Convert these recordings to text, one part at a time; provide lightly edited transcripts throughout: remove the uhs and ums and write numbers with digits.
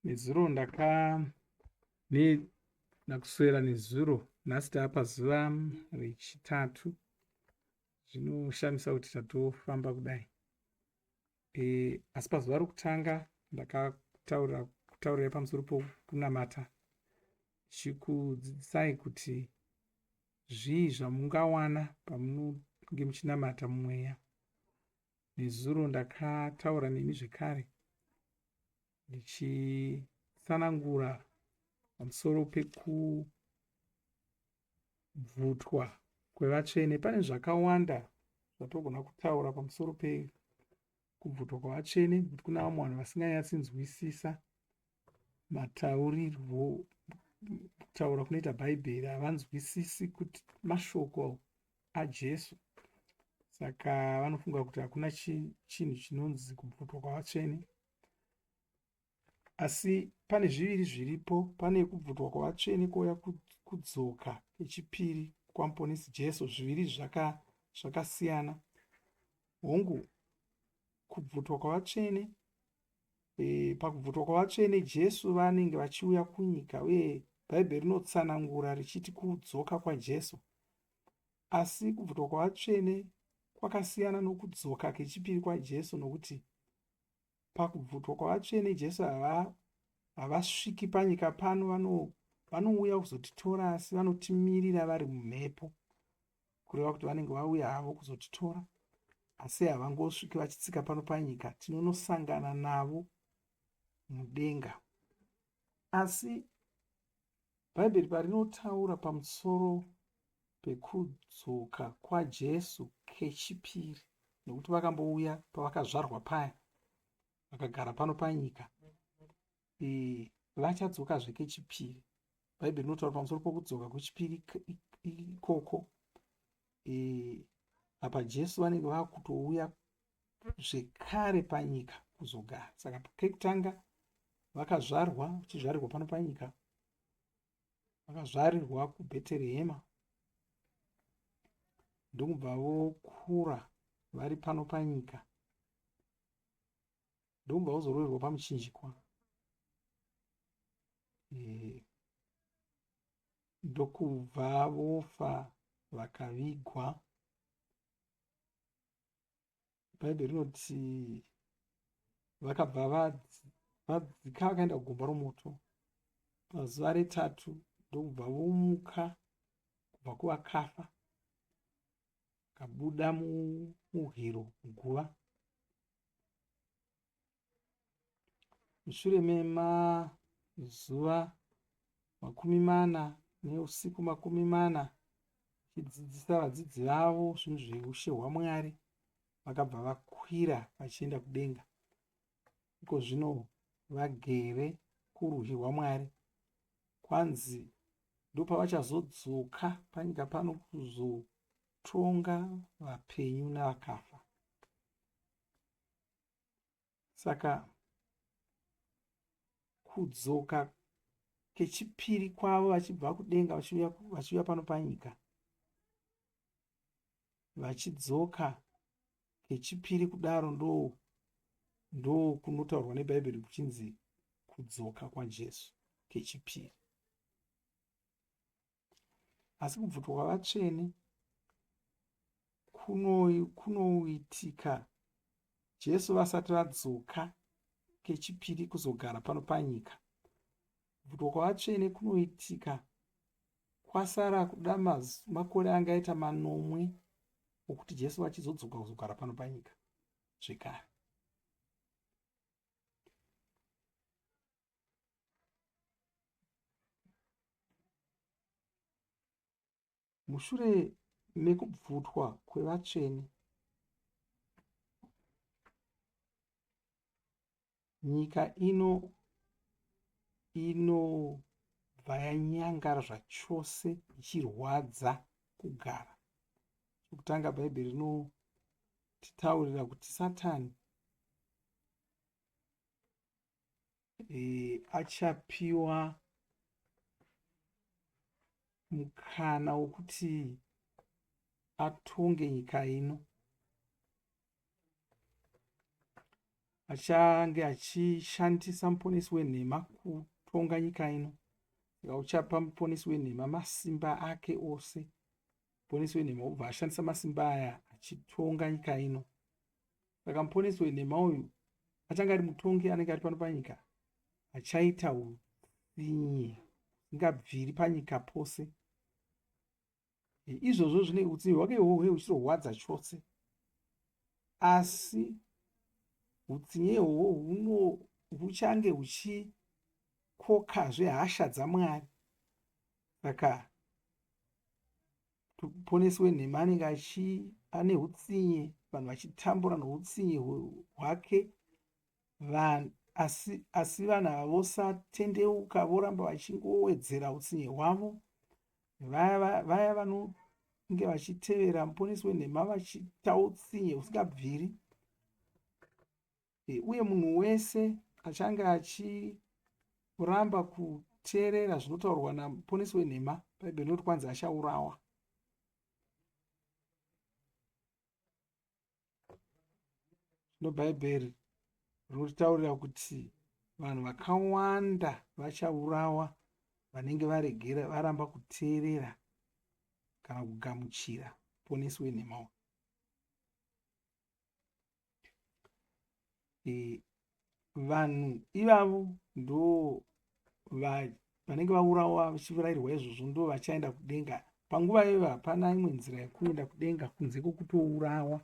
Nezuro ndaka ne ndakuswera nezuro nhasi tava pazuva rechitatu zvinoshamisa kuti tatofamba kudai e, asi pazuva rokutanga ndakataura kutaurirai pamusoro pokunamata chikudzidzisai kuti zvii zvamungawana pamunenge muchinamata mumweya Nezuro ndakataura nemi zvekare ndichitsanangura pamusoro pekubvutwa kwevatsvene. Pane zvakawanda zvatogona kutaura pamusoro pekubvutwa kwavatsvene nekuti kuna vamwe vanhu vasinganyatsinzwisisa mataurirwo kutaura kunoita bhaibheri havanzwisisi kuti mashoko ajesu saka vanofunga kuti hakuna chinhu chinonzi kubvutwa kwavatsvene asi pane zviviri zviripo pane kubvutwa kwavatsvene kwouya kudzoka kechipiri kwamuponesi jesu zviviri zvakasiyana hongu kubvutwa kwavatsvene E, pakubvutwa kwavatsvene Jesu vanenge vachiuya kunyika uye Bhaibheri rinotsanangura richiti kudzoka kwaJesu. Asi kubvutwa kwavatsvene kwakasiyana nokudzoka kechipiri kwaJesu nokuti pakubvutwa kwavatsvene Jesu havasviki panyika pano vanouya kuzotitora asi vanotimirira vari mumhepo. Kureva kuti vanenge vauya havo kuzotitora asi havangosviki vachitsika pano panyika tinonosangana navo mudenga. Asi Bhaibheri parinotaura pamusoro pekudzoka kwaJesu kechipiri nekuti vakambouya pavakazvarwa paya vakagara pano panyika e, vachadzokazve kechipiri bhaibheri rinotaura pamusoro pokudzoka kwechipiri ikoko e, apa jesu vanenge vakutouya zvekare panyika kuzogara saka kekutanga vakazvarwa vachizvarirwa pano panyika vakazvarirwa kubheterehema ndokubva vokura vari pano panyika ndokubva vozoroverwa pamuchinjikwa e, ndokubva vofa vakavigwa bhaibheri rinoti vakabva vadzika vakaenda kugomba romoto pazuva retatu ndokubva vomuka kubva kuvakafa kabuda muhwiro muguva Mushure memazuva 40 neusiku 40 vachidzidzisa vadzidzi vavo zvinhu zveushe hwaMwari, vakabva vakwira vachienda kudenga. Iko zvino vagere kurudyi rwaMwari. Kwanzi ndopavachazodzoka panyika pano kuzotonga vapenyu navakafa. Saka kudzoka kechipiri kwavo vachibva kudenga vachiuya pano panyika vachidzoka kechipiri kudaro ndo ndo kunotaurwa nebhaibheri kuchinzi kudzoka kwajesu kechipiri Asi kubvutwa kwavatsvene kunoitika Jesu vasati vadzoka kechipiri kuzogara pano panyika. Kubvutwa kwavatsvene kunoitika kwasara kuda makore angaita manomwe okuti Jesu vachizodzoka kuzogara pano panyika zvekare. Mushure mekubvutwa kwevatsvene, nyika ino inobva yanyangara zvachose ichirwadza kugara. Chekutanga Bhaibheri rinotitaurira kuti Satani e, achapiwa mukana wokuti atonge nyika ino. Achange achishandisa muponesi wenhema kutonga nyika ino. Saka uchapa muponesi wenhema masimba ake ose. Muponesi wenhema obva ashandisa masimba aya achitonga nyika ino. Saka muponesi wenhema uyu achange ari mutongi anenge ari pano panyika achaita utsinye husingabviri panyika pose. Izvozvo zvine utsinye hwake ihwohwo hunenge huchitorwadza chose. Asi utsinye ihwohwo huchange huchikokazve hasha dzaMwari. Saka muponesi wenhema anenge achi ane utsinye, vanhu vachitambura noutsinye hwake. Vanhu asi asi vanhu ava vosatendeuka voramba vachingowedzera utsinye hwavo. Vaya vaya vanonge vachitevera muponesi wenhema vachiita utsinye husingabviri. E, uye munhu wese achange achiramba kuteerera zvinotaurwa namuponesi wenhema, Bhaibheri rinoti kwanzi achaurawa. Zvino Bhaibheri rinotitaurira kuti vanhu vakawanda vachaurawa vanenge varegera varamba kuteerera kana kugamuchira muponesi wenhema uyu. E, vanhu ivavo ndo vanenge vaurawa vachiurairwa izvozvo ndo vachaenda kudenga panguva iyoyo hapana imwe nzira yekuenda kudenga kunze kwokutourawa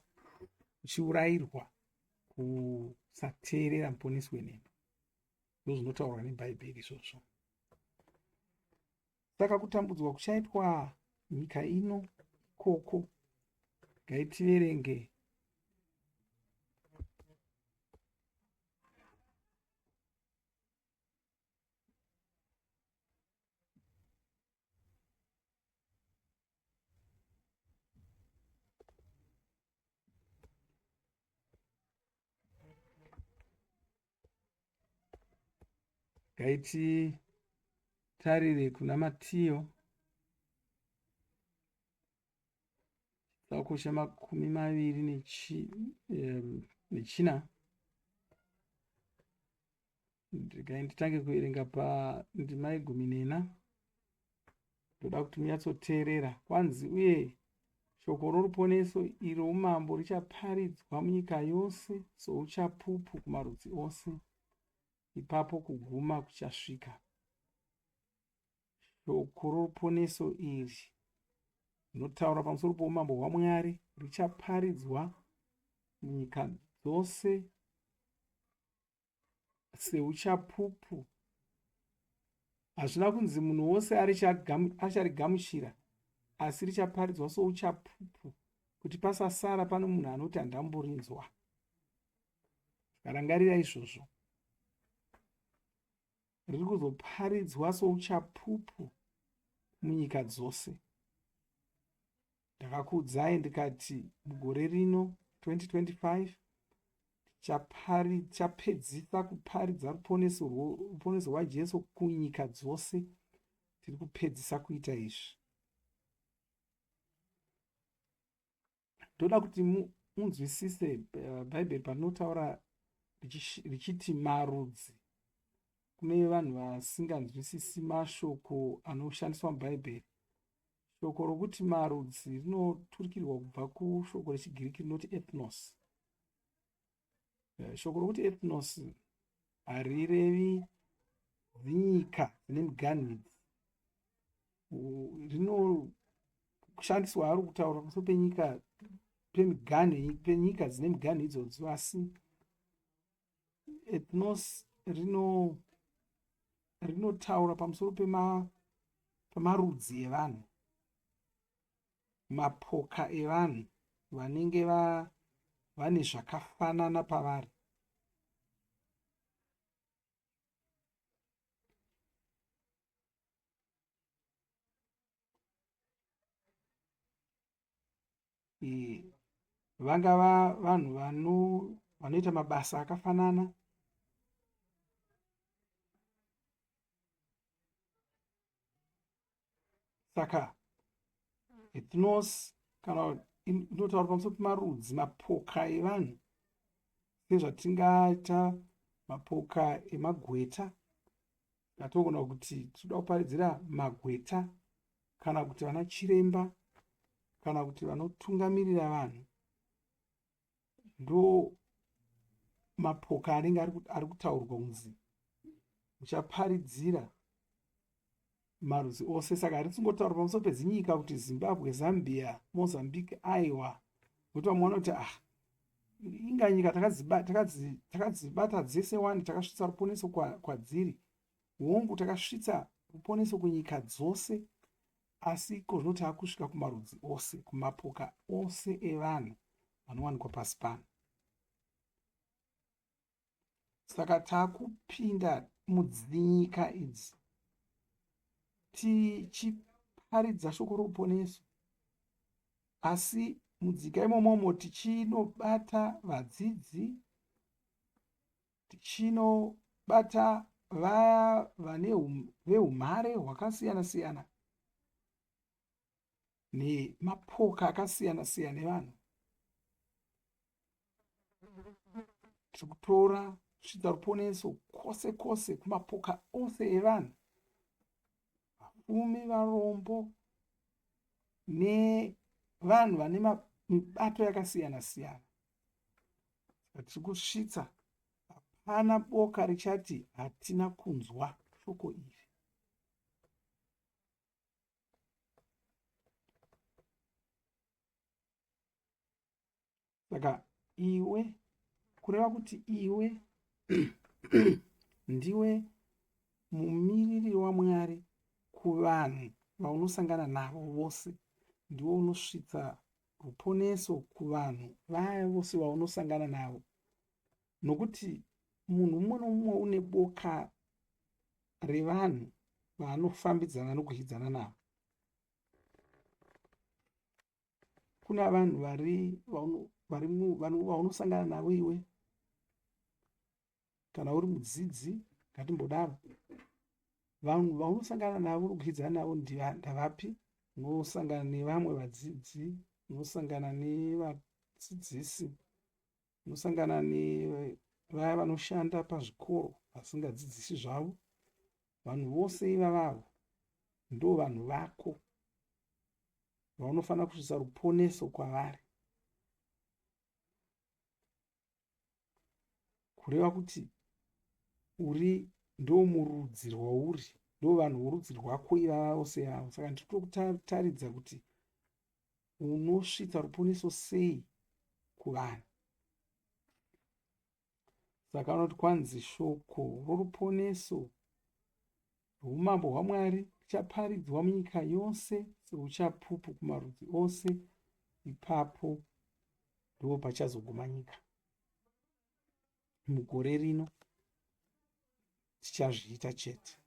uchiurairwa kusateerera muponesi wenhema ndozvinotaurwa nebhaibheri izvozvo Saka kutambudzwa kuchaitwa nyika ino ikoko. Regai tiverenge Ngaititarire kuna Matiyo chitsauko chemakumi maviri nechina. Regai nditange kuverenga pandima yegumi nena. Ndoda kuti munyatsoteerera. Kwanzi uye shoko roruponeso iro umambo richaparidzwa munyika yose souchapupu kumarudzi ose, ipapo kuguma kuchasvika. Shoko roruponeso iri rinotaura pamusoro poumambo hwaMwari richaparidzwa munyika dzose seuchapupu. Hazvina kunzi munhu wose acharigamuchira, asi richaparidzwa souchapupu kuti pasasara pano munhu anoti handamborinzwa. Rangarira izvozvo. Riri kuzoparidzwa souchapupu munyika dzose. Ndakakuudzai ndikati mugore rino 2025 tichapedzisa kuparidza ruponeso ruponeso rwaJesu kunyika dzose. Tiri kupedzisa kuita izvi. Ndoda kuti munzwisise eh, Bhaibheri parinotaura richiti marudzi. Kune vanhu vasinganzwisisi mashoko anoshandiswa muBhaibheri. Shoko rokuti marudzi rinoturikirwa kubva kushoko rechiGiriki rinoti ethnos. Eh, shoko rokuti ethnos harirevi dzinyika dzine miganhu idzi. Rinoshandiswa haro kutaura pamusoro penyika pemiganhu penyika dzine miganhu idzodzo asi ethnos rino rinotaura pamusoro pema pamarudzi evanhu mapoka evanhu vanenge va vane zvakafanana pavari Vangava vanhu vanoita mabasa akafanana. Saka ethnos kana inotaura pamusoro pemarudzi mapoka evanhu. Sezvatingaita mapoka emagweta, tatogona kuti tinoda kuparidzira magweta kana kuti vana chiremba kana kuti vanotungamirira vanhu, ndo mapoka anenge ari kutaurwa kunzi muchaparidzira marudzi ose. Saka harisi kungotaura pamusoro pedzinyika kuti Zimbabwe, Zambia, Mozambique, aiwa, nokuti vamwe vanoti ah, inga nyika takadzibata dzese wani, takasvitsa ruponeso kwadziri. Hongu, takasvitsa ruponeso kunyika dzose, asi iko zvino taakusvika kumarudzi ose, kumapoka ose evanhu vanowanikwa pasi pano. Saka takupinda mudzinyika idzi tichiparidza shoko roruponeso, asi mudzika imomomo tichinobata vadzidzi, tichinobata vaya vane veumhare hwakasiyana siyana nemapoka akasiyana siyana evanhu. Tiri kutora kusvitsa ruponeso kwose kwose kumapoka ose evanhu, vapfumi, varombo nevanhu vane mibato yakasiyana siyana. Saka tiri kusvitsa, hapana boka richati hatina kunzwa shoko iri. Saka iwe, kureva kuti iwe ndiwe mumiriri waMwari kuvanhu vaunosangana navo vose, ndiwe unosvitsa ruponeso kuvanhu vaya vose vaunosangana navo, nokuti munhu mumwe nomumwe une boka revanhu vaanofambidzana nokudyidzana navo. Kuna vanhu vari vaunosangana navo iwe, kana uri mudzidzi, ngatimbodaro, vanhu vaunosangana navo nokudyidzana navo ndavapi? Unosangana nevamwe vadzidzi, unosangana nevadzidzisi, unosangana nevaya vanoshanda pazvikoro vasingadzidzisi zvavo. Vanhu vose ivavavo ndo vanhu vako vaunofanira kusvitsa ruponeso kwavari. Kureva kuti uri ndomurudzi rwauri, ndo vanhu vorudzi rwako ivava vose ivavo. Saka ndiri kutaridza kuti unosvitsa ruponeso sei kuvanhu. Saka anoti kwanzi shoko roruponeso rwoumambo hwaMwari richaparidzwa munyika yose seuchapupu kumarudzi ose, ipapo ndipo pachazoguma nyika. Mugore rino tichazviita chete.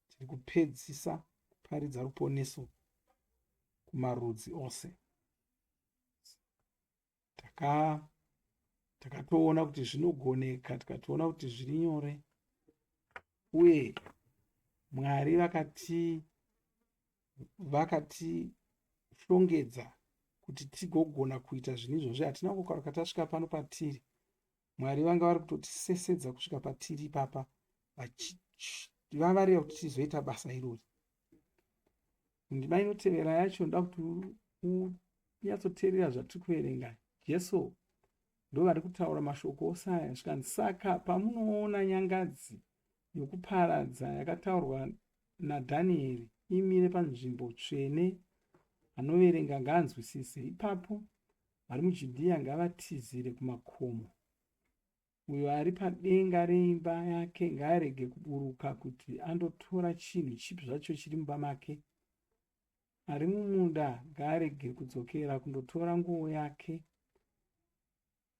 Tiri kupedzisa kuparidza ruponeso kumarudzi ose. Takatoona kuti zvinogoneka, tikatoona kuti zviri nyore, uye Mwari vakatishongedza kuti tigogona kuita zvinhu izvozvi. Hatina kukaruka tasvika pano patiri. Mwari vanga vari kutotisesedza kusvika patiri ipapa, vachivavarira kuti tizoita basa irori. Ndima inotevera yacho ndoda kuti unyatsoteerera zvatiri kuverenga. Jesu ndovari kutaura mashoko ose aya. Zvikanzi, saka pamunoona nyangadzi yokuparadza yakataurwa naDhanieri imire panzvimbo tsvene, anoverenga ngaanzwisise. Ipapo vari muJudhiya ngavatizire kumakomo. Uyo ari padenga reimba yake ngaarege kuburuka kuti andotora chinhu chipi zvacho chiri mumba make. Ari mumunda ngaarege kudzokera kundotora nguo yake.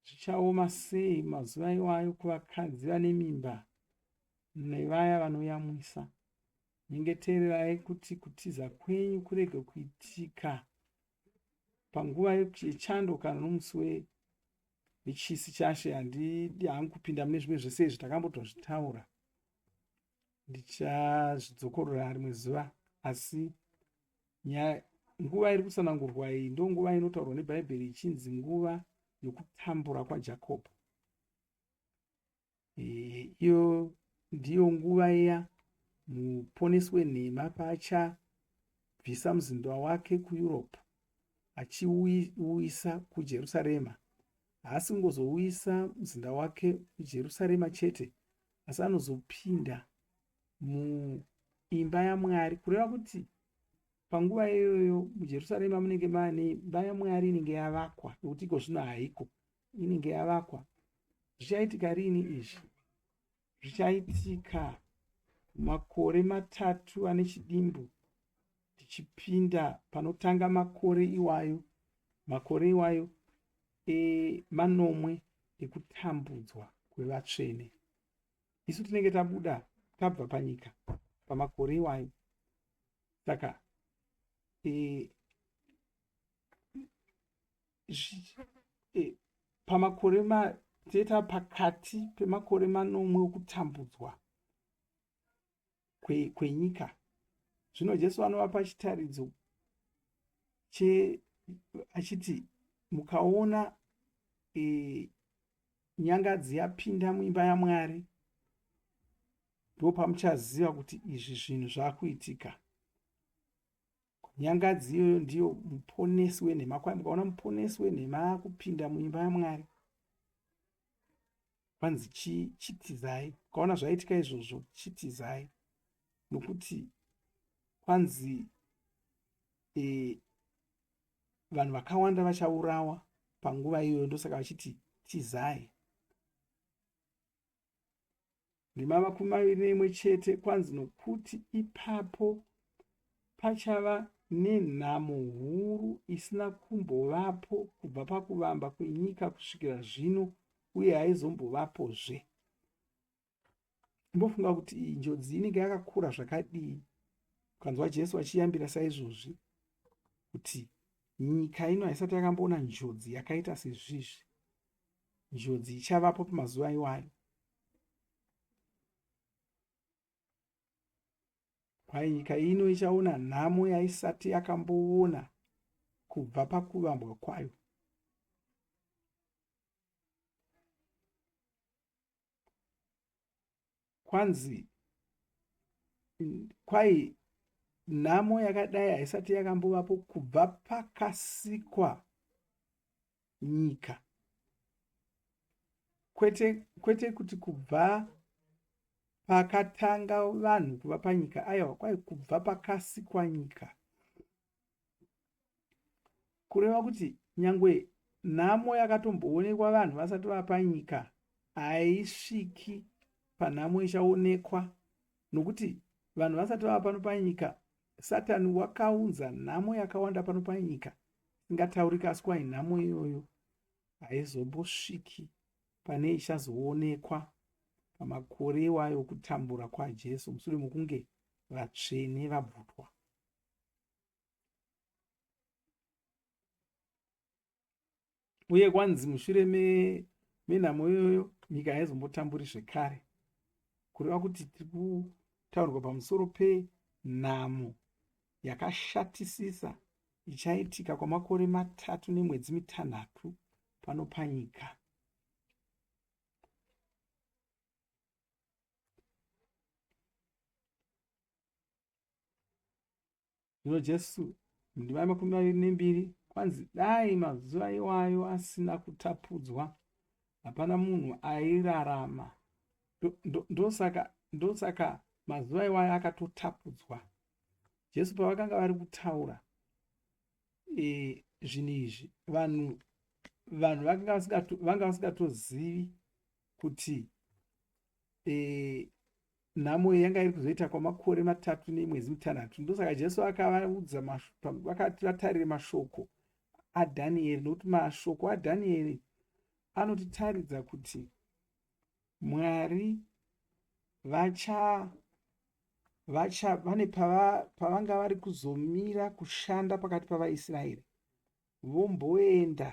Zvichaoma sei mazuva iwayo kuvakadzi vane mimba nevaya vanoyamwisa! Nyengetererai kuti kutiza kwenyu kurege kuitika panguva yechando kana nomusi wechisi chaShe. Handidi hangu kupinda mune zvimwe zvese izvi, takambotozvitaura, ndichazvidzokorora rimwe zuva. Asi nguva iri kutsanangurwa iyi ndonguva inotaurwa neBhaibheri ichinzi nguva yokutambura kwaJakobho. Iyo ndiyo nguva iya muponesi wenhema paachabvisa muzinda wake kuEurope achiuisa kuJerusarema. Haasi kungozouisa muzinda wake kuJerusarema chete, asi anozopinda muimba yaMwari, kureva kuti panguva iyoyo muJerusarema munenge maane imba yaMwari inenge yavakwa, nokuti iko zvino haiko, inenge yavakwa. Zvichaitika riini izvi? Zvichaitika makore matatu ane chidimbu tichipinda panotanga makore iwayo, makore iwayo e, manomwe ekutambudzwa kwevatsvene. Isu tinenge tabuda tabva panyika pamakore iwayo. Saka e, e, pamakore toita pakati pemakore manomwe okutambudzwa kwenyika kwe zvino Jesu anovapa chitaridzo che achiti mukaona e, nyangadzi yapinda muimba yaMwari ndopamuchaziva kuti izvi zvinhu zvakuitika. Nyangadzi iyoyo ndiyo muponesi wenhema. Kwai mukaona muponesi wenhema akupinda muimba yaMwari, kwanzi chitizai. Ukaona zvaitika izvozvo, chitizai, nokuti kwanzi e, vanhu vakawanda vachaurawa panguva iyoyo, ndosaka vachiti tizai. Ndima 21 kwanzi nokuti ipapo pachava nenhamo huru isina kumbovapo kubva pakuvamba kwenyika kusvikira zvino uye haizombovapozve. Imbofunga kuti iyi njodzi inenge yakakura zvakadii ukanzwa Jesu achiyambira saizvozvi kuti nyika ino haisati yakamboona njodzi yakaita sezvizvi. Njodzi ichavapo pamazuva iwayo. Kwai nyika ino ichaona nhamo yaisati yakamboona kubva pakuvambwa kwayo. Kwanzi kwai nhamo yakadai haisati yakambovapo kubva pakasikwa nyika. Kwete, kwete kuti kubva pakatanga vanhu kuva panyika, aiwa, kwai kubva pakasikwa nyika. Kureva kuti nyangwe nhamo yakatomboonekwa vanhu vasati vapanyika haisviki panhamo ichaonekwa nokuti vanhu vasati vava pano panyika Satani wakaunza nhamo yakawanda pano panyika isingatauriki asi kwai nhamo iyoyo haizombosviki pane ichazoonekwa pamakore iwayo okutambura kwaJesu mushure mokunge vatsvene vabvutwa. Uye kwanzi mushure menhamo iyoyo nyika haizombotamburi zvekare. Kureva kuti tiri kutaurwa pamusoro penhamo yakashatisisa ichaitika kwamakore matatu nemwedzi mitanhatu pano panyika. Zvino Jesu mundima yemakumi maviri nembiri kwanzi dai mazuva iwayo asina kutapudzwa hapana munhu airarama. Ndosaka ndosaka mazuva iwayo akatotapudzwa. Jesu pavakanga vari kutaura e, zvinhu izvi vanhu vanhu vanga vasingatozivi kuti e, nhamo iyi yanga iri kuzoita kwamakore matatu nemwedzi mitanhatu. Ndosaka Jesu akavaudza vakati vatarire mashoko aDhanieri, nokuti mashoko aDhanieri anotitaridza kuti Mwari vacha vacha vane pavanga vari kuzomira kushanda pakati pavaIsraeri vomboenda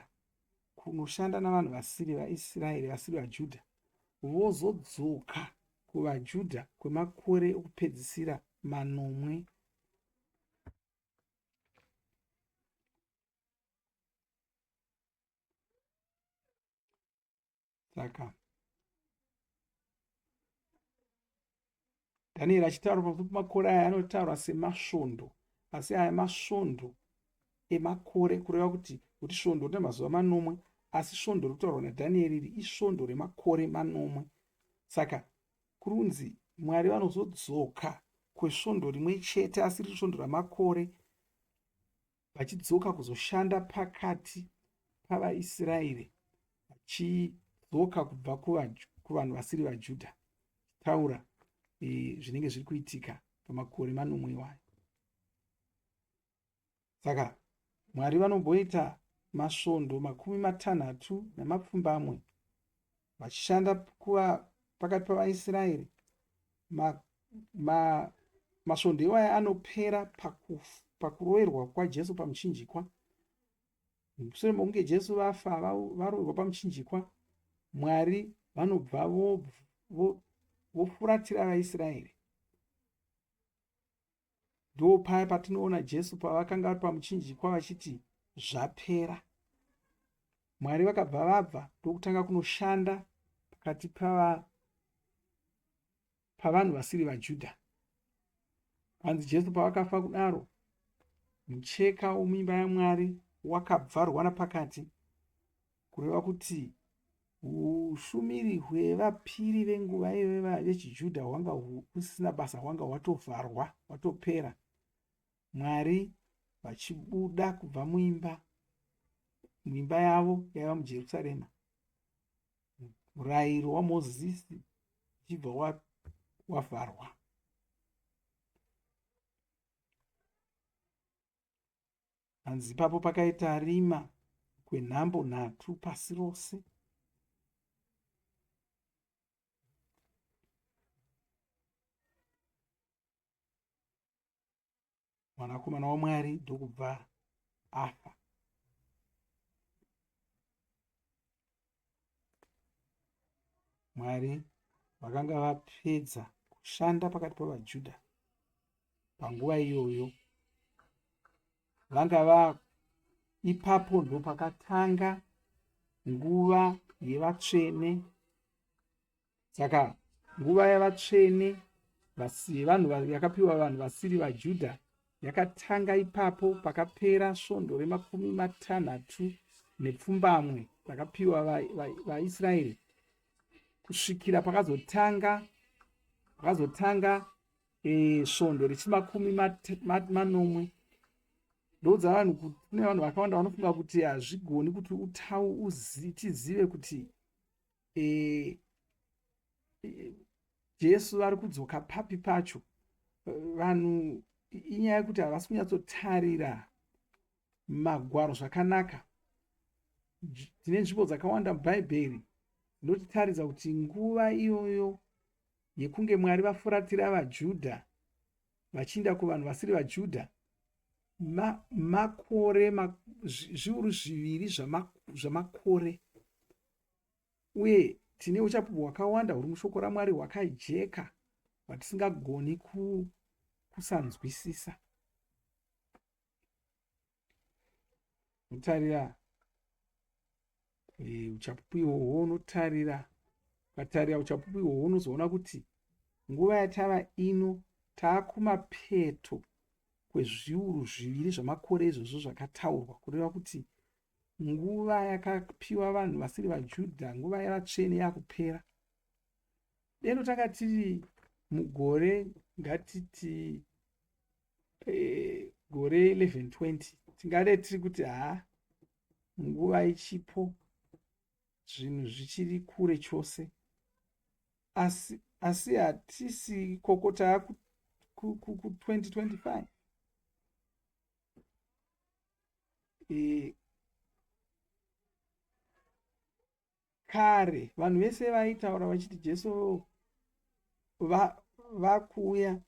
kunoshanda navanhu vasiri vaIsraeri, vasiri vaJudha, vozodzoka kuvaJudha kwemakore okupedzisira manomwe. Saka Dhanieri achitaura pamusoro pemakore aya anotaura semasvondo, asi aya masvondo emakore, kureva kuti kuti svondo rine mazuva manomwe, asi svondo riri kutaurwa naDhanieri iri isvondo remakore manomwe. Saka kuri kunzi Mwari vanozodzoka kwesvondo rimwe chete, asi riri svondo ramakore, vachidzoka kuzoshanda pakati pavaIsraeri, vachidzoka kubva kuvanhu vasiri vaJudha, taura e, zvinenge zviri kuitika pamakore manomwe iwayo. Saka Mwari vanomboita masvondo 37 vachishanda kuva pakati pavaIsraeri. Masvondo iwaya anopera pakuroverwa kwaJesu pamuchinjikwa. Mushure mokunge Jesu vafa varoverwa pamuchinjikwa, Mwari vanobva vofuratira vaIsraeri. Ndo paya patinoona Jesu pavakanga vari pamuchinjikwa vachiti zvapera. Mwari vakabva vabva ndokutanga kunoshanda pakati pava pavanhu vasiri vaJudha. Hanzi Jesu pavakafa kudaro, mucheka womuimba yaMwari wakabvarwa napakati, kureva kuti ushumiri hwevapiri venguva iyoyo vechiJudha hwanga husisina basa, hwanga hwatovharwa, hwatopera. Mwari vachibuda kubva muimba muimba yavo yaiva muJerusarema. Murayiro waMozisi uchibva wavharwa. Hanzi ipapo pakaita rima kwenhambo nhatu pasi rose. Mwanakomana waMwari ndokubva afa. Mwari vakanga vapedza kushanda pakati pavaJudha panguva iyoyo. Vanga va ipapo ndopakatanga nguva yevatsvene. Saka nguva yavatsvene vanhu yakapiwa vanhu vasiri vaJudha yakatanga ipapo pakapera svondo remakumi matanhatu nepfumbamwe rakapiwa vaIsraeri kusvikira pakazotanga svondo rechimakumi manomwe. Ndoudza vanhu kuti kune vanhu vakawanda vanofunga kuti hazvigoni kuti utau tizive kuti Jesu vari kudzoka papi pacho. Vanhu inyaya yekuti havasi kunyatsotarira magwaro zvakanaka. Tine nzvimbo dzakawanda muBhaibheri dzinotitaridza kuti nguva iyoyo yekunge Mwari vafuratira vaJudha vachiinda kuvanhu vasiri vaJudha makore zviuru zviviri zvamakore. Uye tine uchapupu hwakawanda huri mushoko raMwari hwakajeka hwatisingagoni kusanzwisisa. Unotarira uchapupu ihwohwo, unotarira ukatarira uchapupu ihwohwo unozoona kuti nguva yatava ino taakumapeto kwezviuru zviviri zvamakore izvozvo zvakataurwa, kureva kuti nguva yakapiwa vanhu vasiri vaJudha, nguva yavatsvene yakupera. Deno tanga tiri mugore, ngatiti gore 1120, tingade tiri kuti haa, nguva ichipo, zvinhu zvichiri kure chose. Asi hatisi ikoko, taa ku2025. Kare vanhu vese vaitaura vachiti Jesu vakuuya,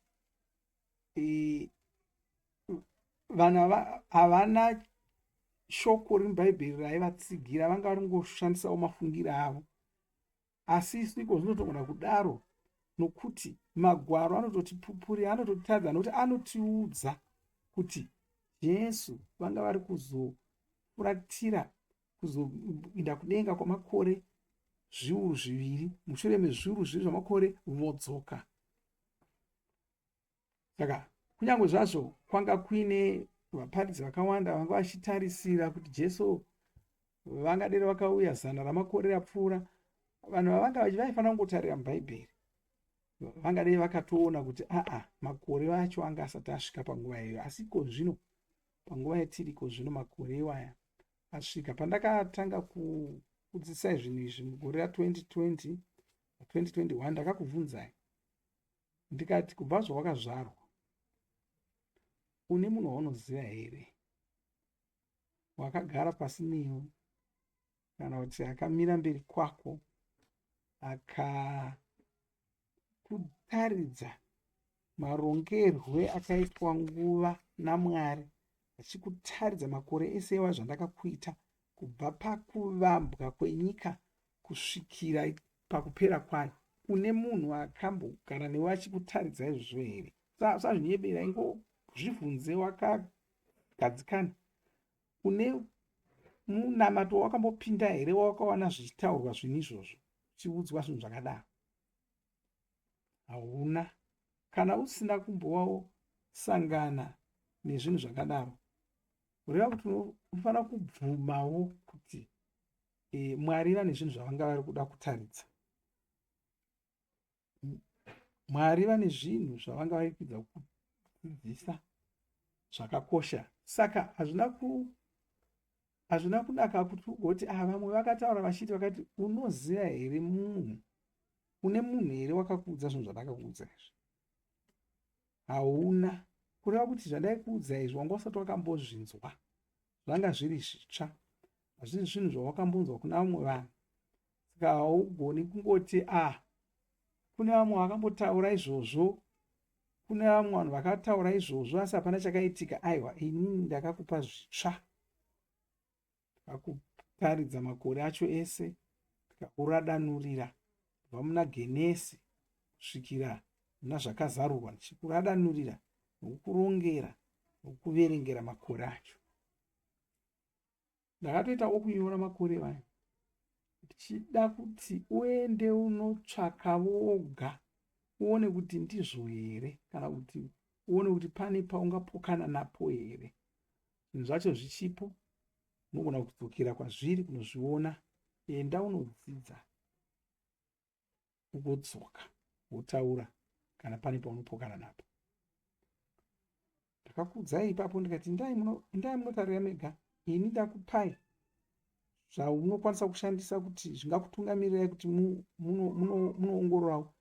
vanhu havana shoko remuBhaibheri raivatsigira, vanga vari kungoshandisawo mafungiro avo. Asi isu iko zvinotogona kudaro nokuti magwaro anototipupurira, anototitaridza, nokuti anotiudza kuti Jesu vanga vari kuzofuratira kuzoinda kudenga kwamakore zviuru zviviri, mushure mezviuru zviviri zvamakore vodzoka. Saka kunyange zvazvo kwanga kuine vaparidzi vakawanda vanga vachitarisira kuti Jesu vangadero vakauya zana ramakore rapfuura, vanhu vavanga vaifanira kungotarira muBhaibheri vangadei vakatoona kuti aa makore acho anga asati asvika panguva iyoyo. Asi iko zvino panguva yatiri iko zvino makore iwaya asvika. Pandakatanga kukudzidzisai zvinhu izvi mugore ra2020 2021 ndakakubvunzai ndikati kubva zvawakazvarwa une munhu waunoziva here wakagara pasi newe kana kuti akamira mberi kwako akakutaridza marongerwe akaitwa nguva naMwari achikutaridza makore ese iwa zvandakakuita kubva pakuvambwa kwenyika kusvikira pakupera kwayo. Une munhu akambogara newe achikutaridza izvozvo here? Usazvinyebera, ingozvibvunze wakagadzikana. Une munamato wakambopinda here wawakawana zvichitaurwa zvinhu izvozvo, uchiudzwa zvinhu zvakadaro? Hauna. Kana usina kumbosangana nezvinhu zvakadaro, kureva kuti unofanira kubvumawo kuti e, Mwari vane zvinhu zvavanga vari kuda kutaridza. Mwari vane zvinhu zvavanga vari kuedza kudzidzisa zvakakosha. Saka hazvina ku hazvina kunaka kuti ugoti ah, vamwe vakataura vachiti vakati unoziva here munhu une munhu here wakakuudza zvinhu zvandakakuudza izvi hauna kureva kuti zvandaikuudza izvi wanga usati wakambozvinzwa zvanga zviri zvitsva hazvisi zvinhu zvawakambonzwa kuna vamwe vanhu saka haugoni kungoti a ah, kune vamwe vakambotaura izvozvo kune vamwe vanhu vakataura izvozvo asi hapana chakaitika aiwa inini ndakakupa zvitsva ndakakutaridza makore acho ese ndikakuradanurira kubva muna genesi kusvikira muna zvakazarurwa ndichikuradanurira nokukurongera nokuverengera makore acho Ndakatoita okunyora makore vayo ndichida kuti uende unotsvaka woga uone kuti ndizvo here kana kuti uone kuti pane paungapokana napo here. Zvinhu zvacho zvichipo, unogona kudzokera kwazviri kunozviona. Enda unodzidza ugodzoka wotaura kana pane paunopokana napo. Ndakakuudzai ipapo ndikati endai munotarira mega ini ndakupai zvaunokwanisa kushandisa kuti zvingakutungamirirai kuti munoongororawo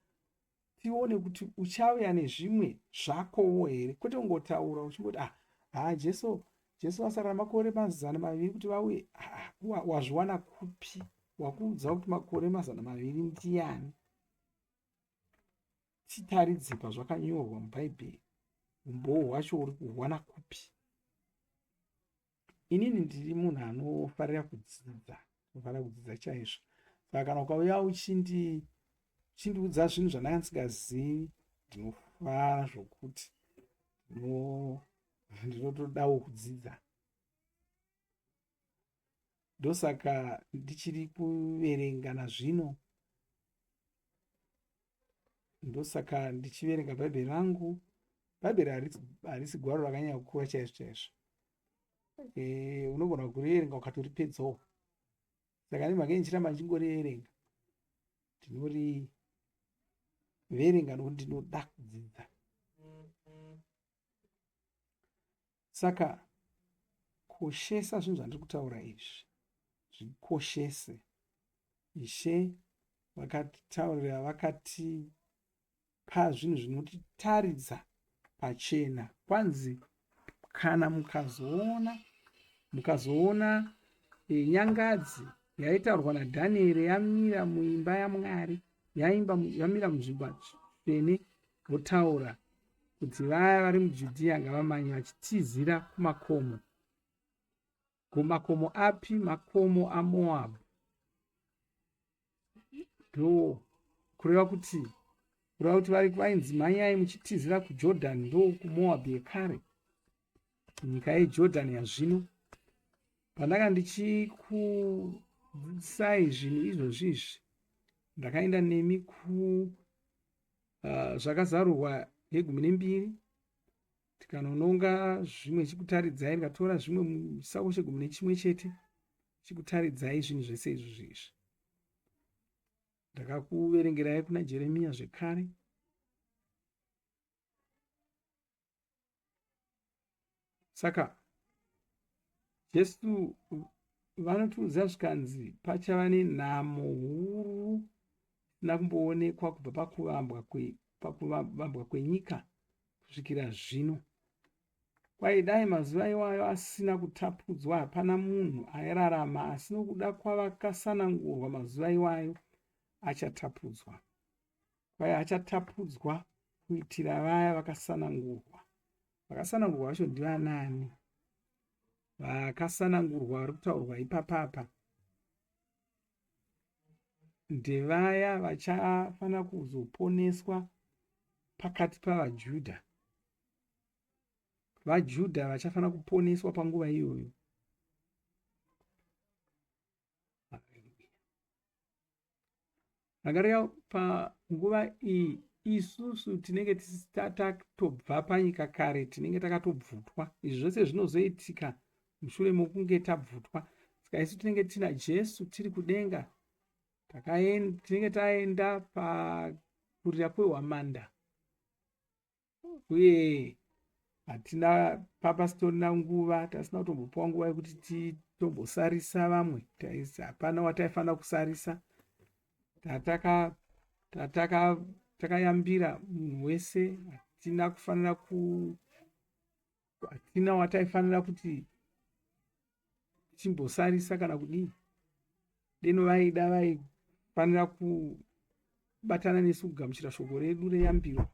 tione kuti uchauya nezvimwe zvakowo here kwete kungotaura uchingoti ah haa jesu jesu vasara makore 200 kuti vauye ah, wazviwana kupi wakuudza kuti makore 200 ndiyani Titaridze pazvakanyorwa muBhaibheri. Umbowo hwacho uri kuhuwana kupi? Inini ndiri munhu anofarira kudzidza, anofarira kudzidza chaizvo. Saka kana ukauya uchindi uchindiudza zvinhu zvandanga ndisingazivi, ndinofara zvokuti ndinotodawo kudzidza. Ndosaka ndichiri kuverenga nazvino. Ndosaka ndichiverenga Bhaibheri rangu. Bhaibheri harisi gwaro rakanyanya kukura chaizvo chaizvo. E, unogona kuriverenga ukatoripedzawo. Saka nemhaka ndichiramba ndichingoriverenga, ndinoriverenga nokuti ndinoda kudzidza. Saka koshesa zvinhu zvandiri kutaura izvi, zvikoshese. Ishe vakatitaurira vakatipa zvinhu zvinotitaridza pachena. Kwanzi kana mukazoona mukazoona e, nyangadzi yaitaurwa naDhanieri yamira muimba yaMwari yaimba yamira munzvimbo tsvene votaura kuti vaya vari muJudhiya ngavamanye vachitizira kumakomo. Kumakomo api? Makomo aMoabhu. Ndo kureva kuti kureva kuti vari vainzi mhanyai muchitizira kuJordani ndo kuMoabhu yekare, nyika yeJordani yazvino. Pandanga ndichikudzidzisai zvinhu izvozvi izvi, ndakaenda nemi ku zvakazarurwa yegumi nembiri. Tikanononga zvimwe chikutaridzai, ndikatora zvimwe muchisako chegumi nechimwe chete chikutaridzai zvinhu zvese izvozvo izvi. Ndakakuverengerai kuna Jeremiya zvekare. Saka Jesu vanotiudza zvikanzi pachava nenhamo huru isina kumboonekwa kubva pakuvambwa kwe, pakuvambwa kwenyika kusvikira zvino. Kwai dai mazuva iwayo asina kutapudzwa hapana munhu airarama asi nokuda kwavakasanangurwa mazuva iwayo achatapudzwa. Kwai achatapudzwa kuitira vaya vakasanangurwa. Vakasanangurwa vacho ndivanani? Vakasanangurwa vari kutaurwa ipapapa ndevaya vachafanira kuzoponeswa pakati pavaJudha. VaJudha vachafanira kuponeswa panguva iyoyo. Rangarira panguva iyi isusu tinenge tatobva panyika kare, tinenge takatobvutwa. Izvi zvose zvinozoitika mushure mokunge tabvutwa. Saka isu tinenge tina Jesu tiri kudenga, tinenge taenda pakurira kwehwamanda uye hatina papasitorina nguva tasina kutombopiwa nguva yekuti titombosarisa vamwe hapana wataifanira kusarisa takayambira munhu wese hatina kufanira ku hatina wataifanira kuti tichimbosarisa kana kudii deno vaida vaifanira kubatana nesu kugamuchira shoko redu reyambiro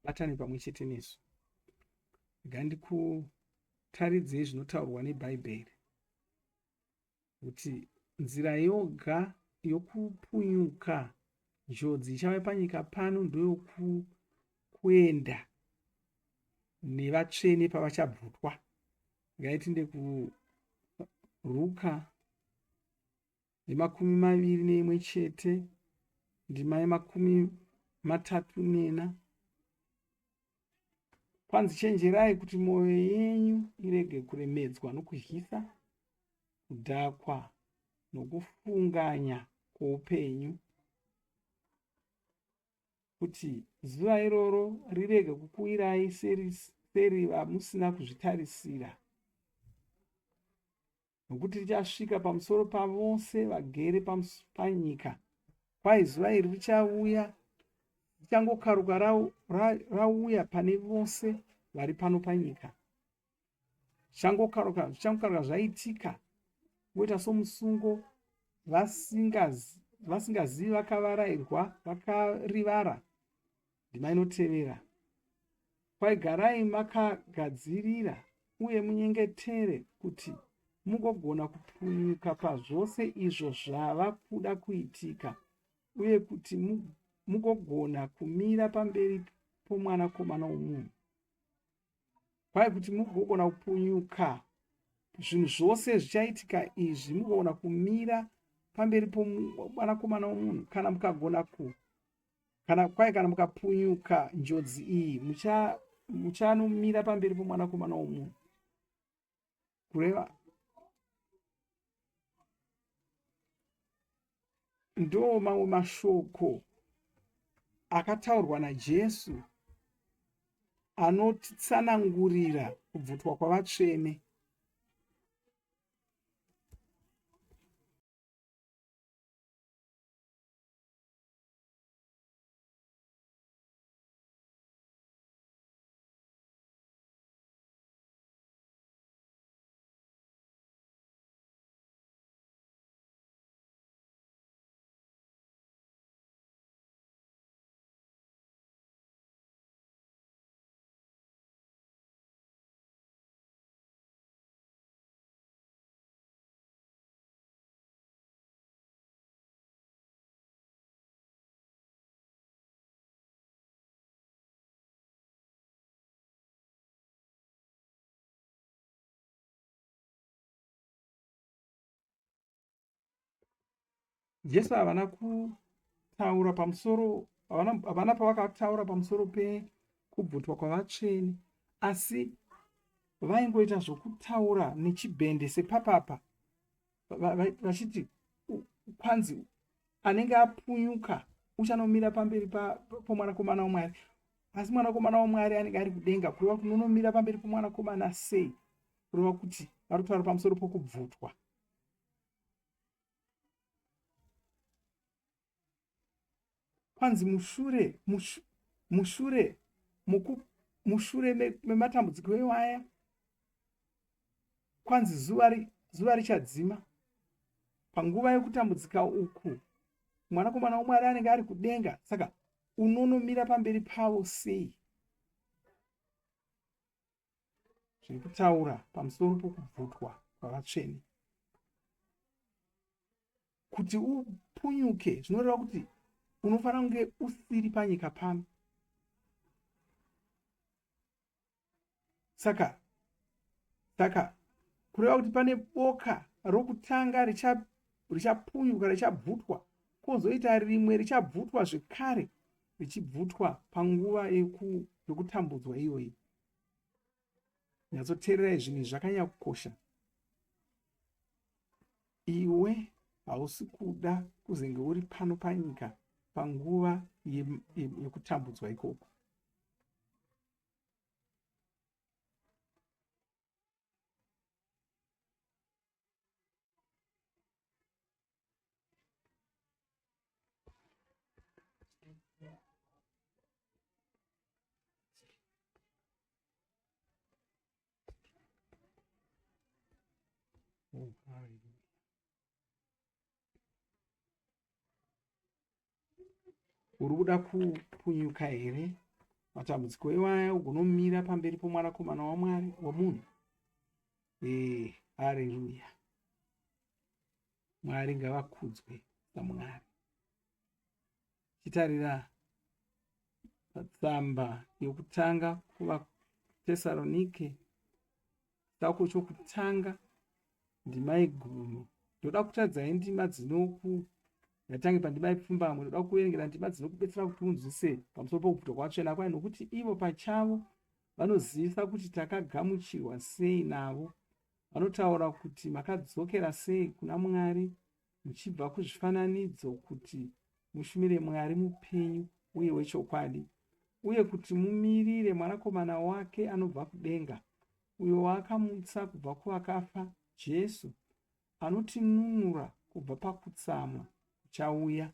vabatane pamwe chete nesu rega ndikutaridzei zvinotaurwa nebhaibheri kuti nzira yoga yokupunyuka njodzi ichave panyika pano ndeyokuenda nevatsvene pavachabvutwa. Ngaitinde kuRuka yemakumi maviri neimwe chete ndima yemakumi matatu nena. Kwanzi chenjerai kuti mwoyo yenyu irege kuremedzwa nokudyisa, kudhakwa nokufunganya kwoupenyu, kuti zuva iroro rirege kukuwirai seriva musina kuzvitarisira. Nokuti richasvika pamusoro pavose vagere panyika. Kwai zuva iri richauya richangokaruka rauya pane vose vari pano panyika. Zvichangokaruka zvichangokaruka zvaitika voita somusungo vasingazivi vakavarairwa vakarivara. Ndima inotevera. Kwai garai makagadzirira uye munyengetere kuti mugogona kupunyuka pazvose izvo zvava kuda kuitika uye kuti mugogona kumira pamberi poMwanakomana womunhu. Kwai kuti mugogona kupunyuka zvinhu zvose zvichaitika izvi mugogona kumira pamberi pomwanakomana womunhu kana mukagona ku kana kwai kana mukapunyuka njodzi iyi muchanomira mucha pamberi pomwanakomana womunhu kureva ndo mamwe mashoko akataurwa naJesu anotitsanangurira kubvutwa kwavatsvene. Jesu havana kutaura pamusoro havana pavakataura pamusoro pekubvutwa kwavatsvene asi vaingoita zvokutaura nechibhende sepapapa vachiti kwanzi anenge apunyuka uchanomira pamberi pomwanakomana wamwari asi mwanakomana wamwari anenge ari kudenga kureva kuti unonomira pamberi pomwanakomana sei kureva kuti vari kutaura pamusoro pokubvutwa Kwanzi mushure mushure moku mushure mematambudziko iwaya kwanzi zuva zuva richadzima panguva yekutambudzika uku mwanakomana wamwari anenge ari kudenga saka unonomira pamberi pavo sei zviri kutaura pamusoro pokubvutwa kwavatsvene kuti upunyuke zvinoreva kuti unofanira kunge usiri panyika pano saka saka kureva kuti pane boka rokutanga richapunyuka richabvutwa kwozoita rimwe richabvutwa zvekare richibvutwa panguva yekutambudzwa iyoyi Nyatsoteererai zvinhu izvi zvakanyanya kukosha. Iwe hausi kuda kuzenge uri pano panyika panguva yekutambudzwa ikoko. Oh, hallelujah. Uri kuda kupunyuka here matambudziko iwaya ugonomira pamberi pomwanakomana wamwari womunhu? Ee, areruya. Mwari ngavakudzwe samwari. Chitarira patsamba yokutanga kuvaTesaronike chitsauko chokutanga ndima yegumi. Ndoda kutadzai ndima dzinoku ngatange pandima yepfumbamwe. Ndoda kuverengera ndima dzinokubetsera kuti unzwise pamusoro pokubvutwa kwavatsvene kwai nokuti ivo pachavo vanozivisa kuti takagamuchirwa sei navo Vanotaura kuti makadzokera sei kuna Mwari muchibva kuzvifananidzo kuti mushumire Mwari mupenyu uye wechokwadi, uye kuti mumirire Mwanakomana wake anobva kudenga, uyo waakamutsa kubva kuvakafa, Jesu, anotinunura kubva pakutsamwa kuchauya.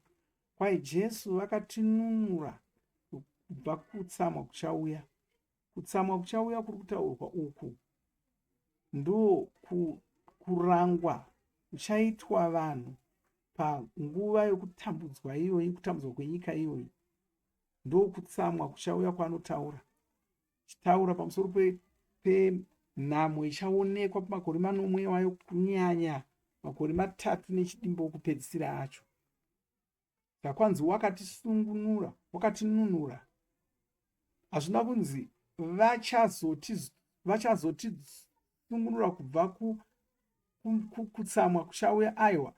Kwai Jesu vakatinunura kubva kutsamwa kuchauya. Kutsamwa kuchauya kuri kutaurwa uku ndokurangwa kuchaitwa vanhu panguva yokutambudzwa iyoyi, kutambudzwa kwenyika iyoyi. Ndokutsamwa kuchauya kwaanotaura. Chitaura pamusoro penhamo ichaonekwa pamakore manomwe iwayo kunyanya makore matatu nechidimbu okupedzisira acho. Zvakwanzi wakatisungunura, wakatinunura. Hazvina kunzi vachazotisungunura kubva kutsamwa kuchauya aiwa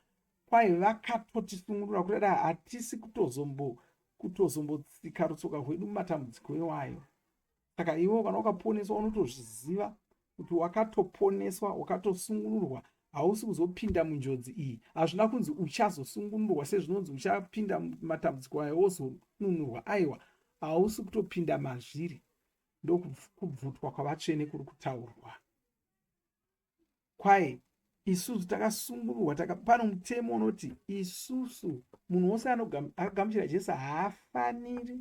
kwai vakatotisungunura kudada hatisi kutozombo kutozombotsika rutsoka rwedu mumatambudziko iwayo Saka iwe kana wakaponeswa unotozviziva kuti wakatoponeswa wakatosungunurwa hausi kuzopinda munjodzi iyi hazvina kunzi uchazosungunurwa sezvinonzi uchapinda matambudziko ayo wozonunurwa aiwa hausi kutopinda mazviri ndokubvutwa kwavatsvene kuri kutaurwa Kwai isusu takasungurwa taka, pano mutemo unoti isusu munhu wose akagamuchira Jesu haafaniri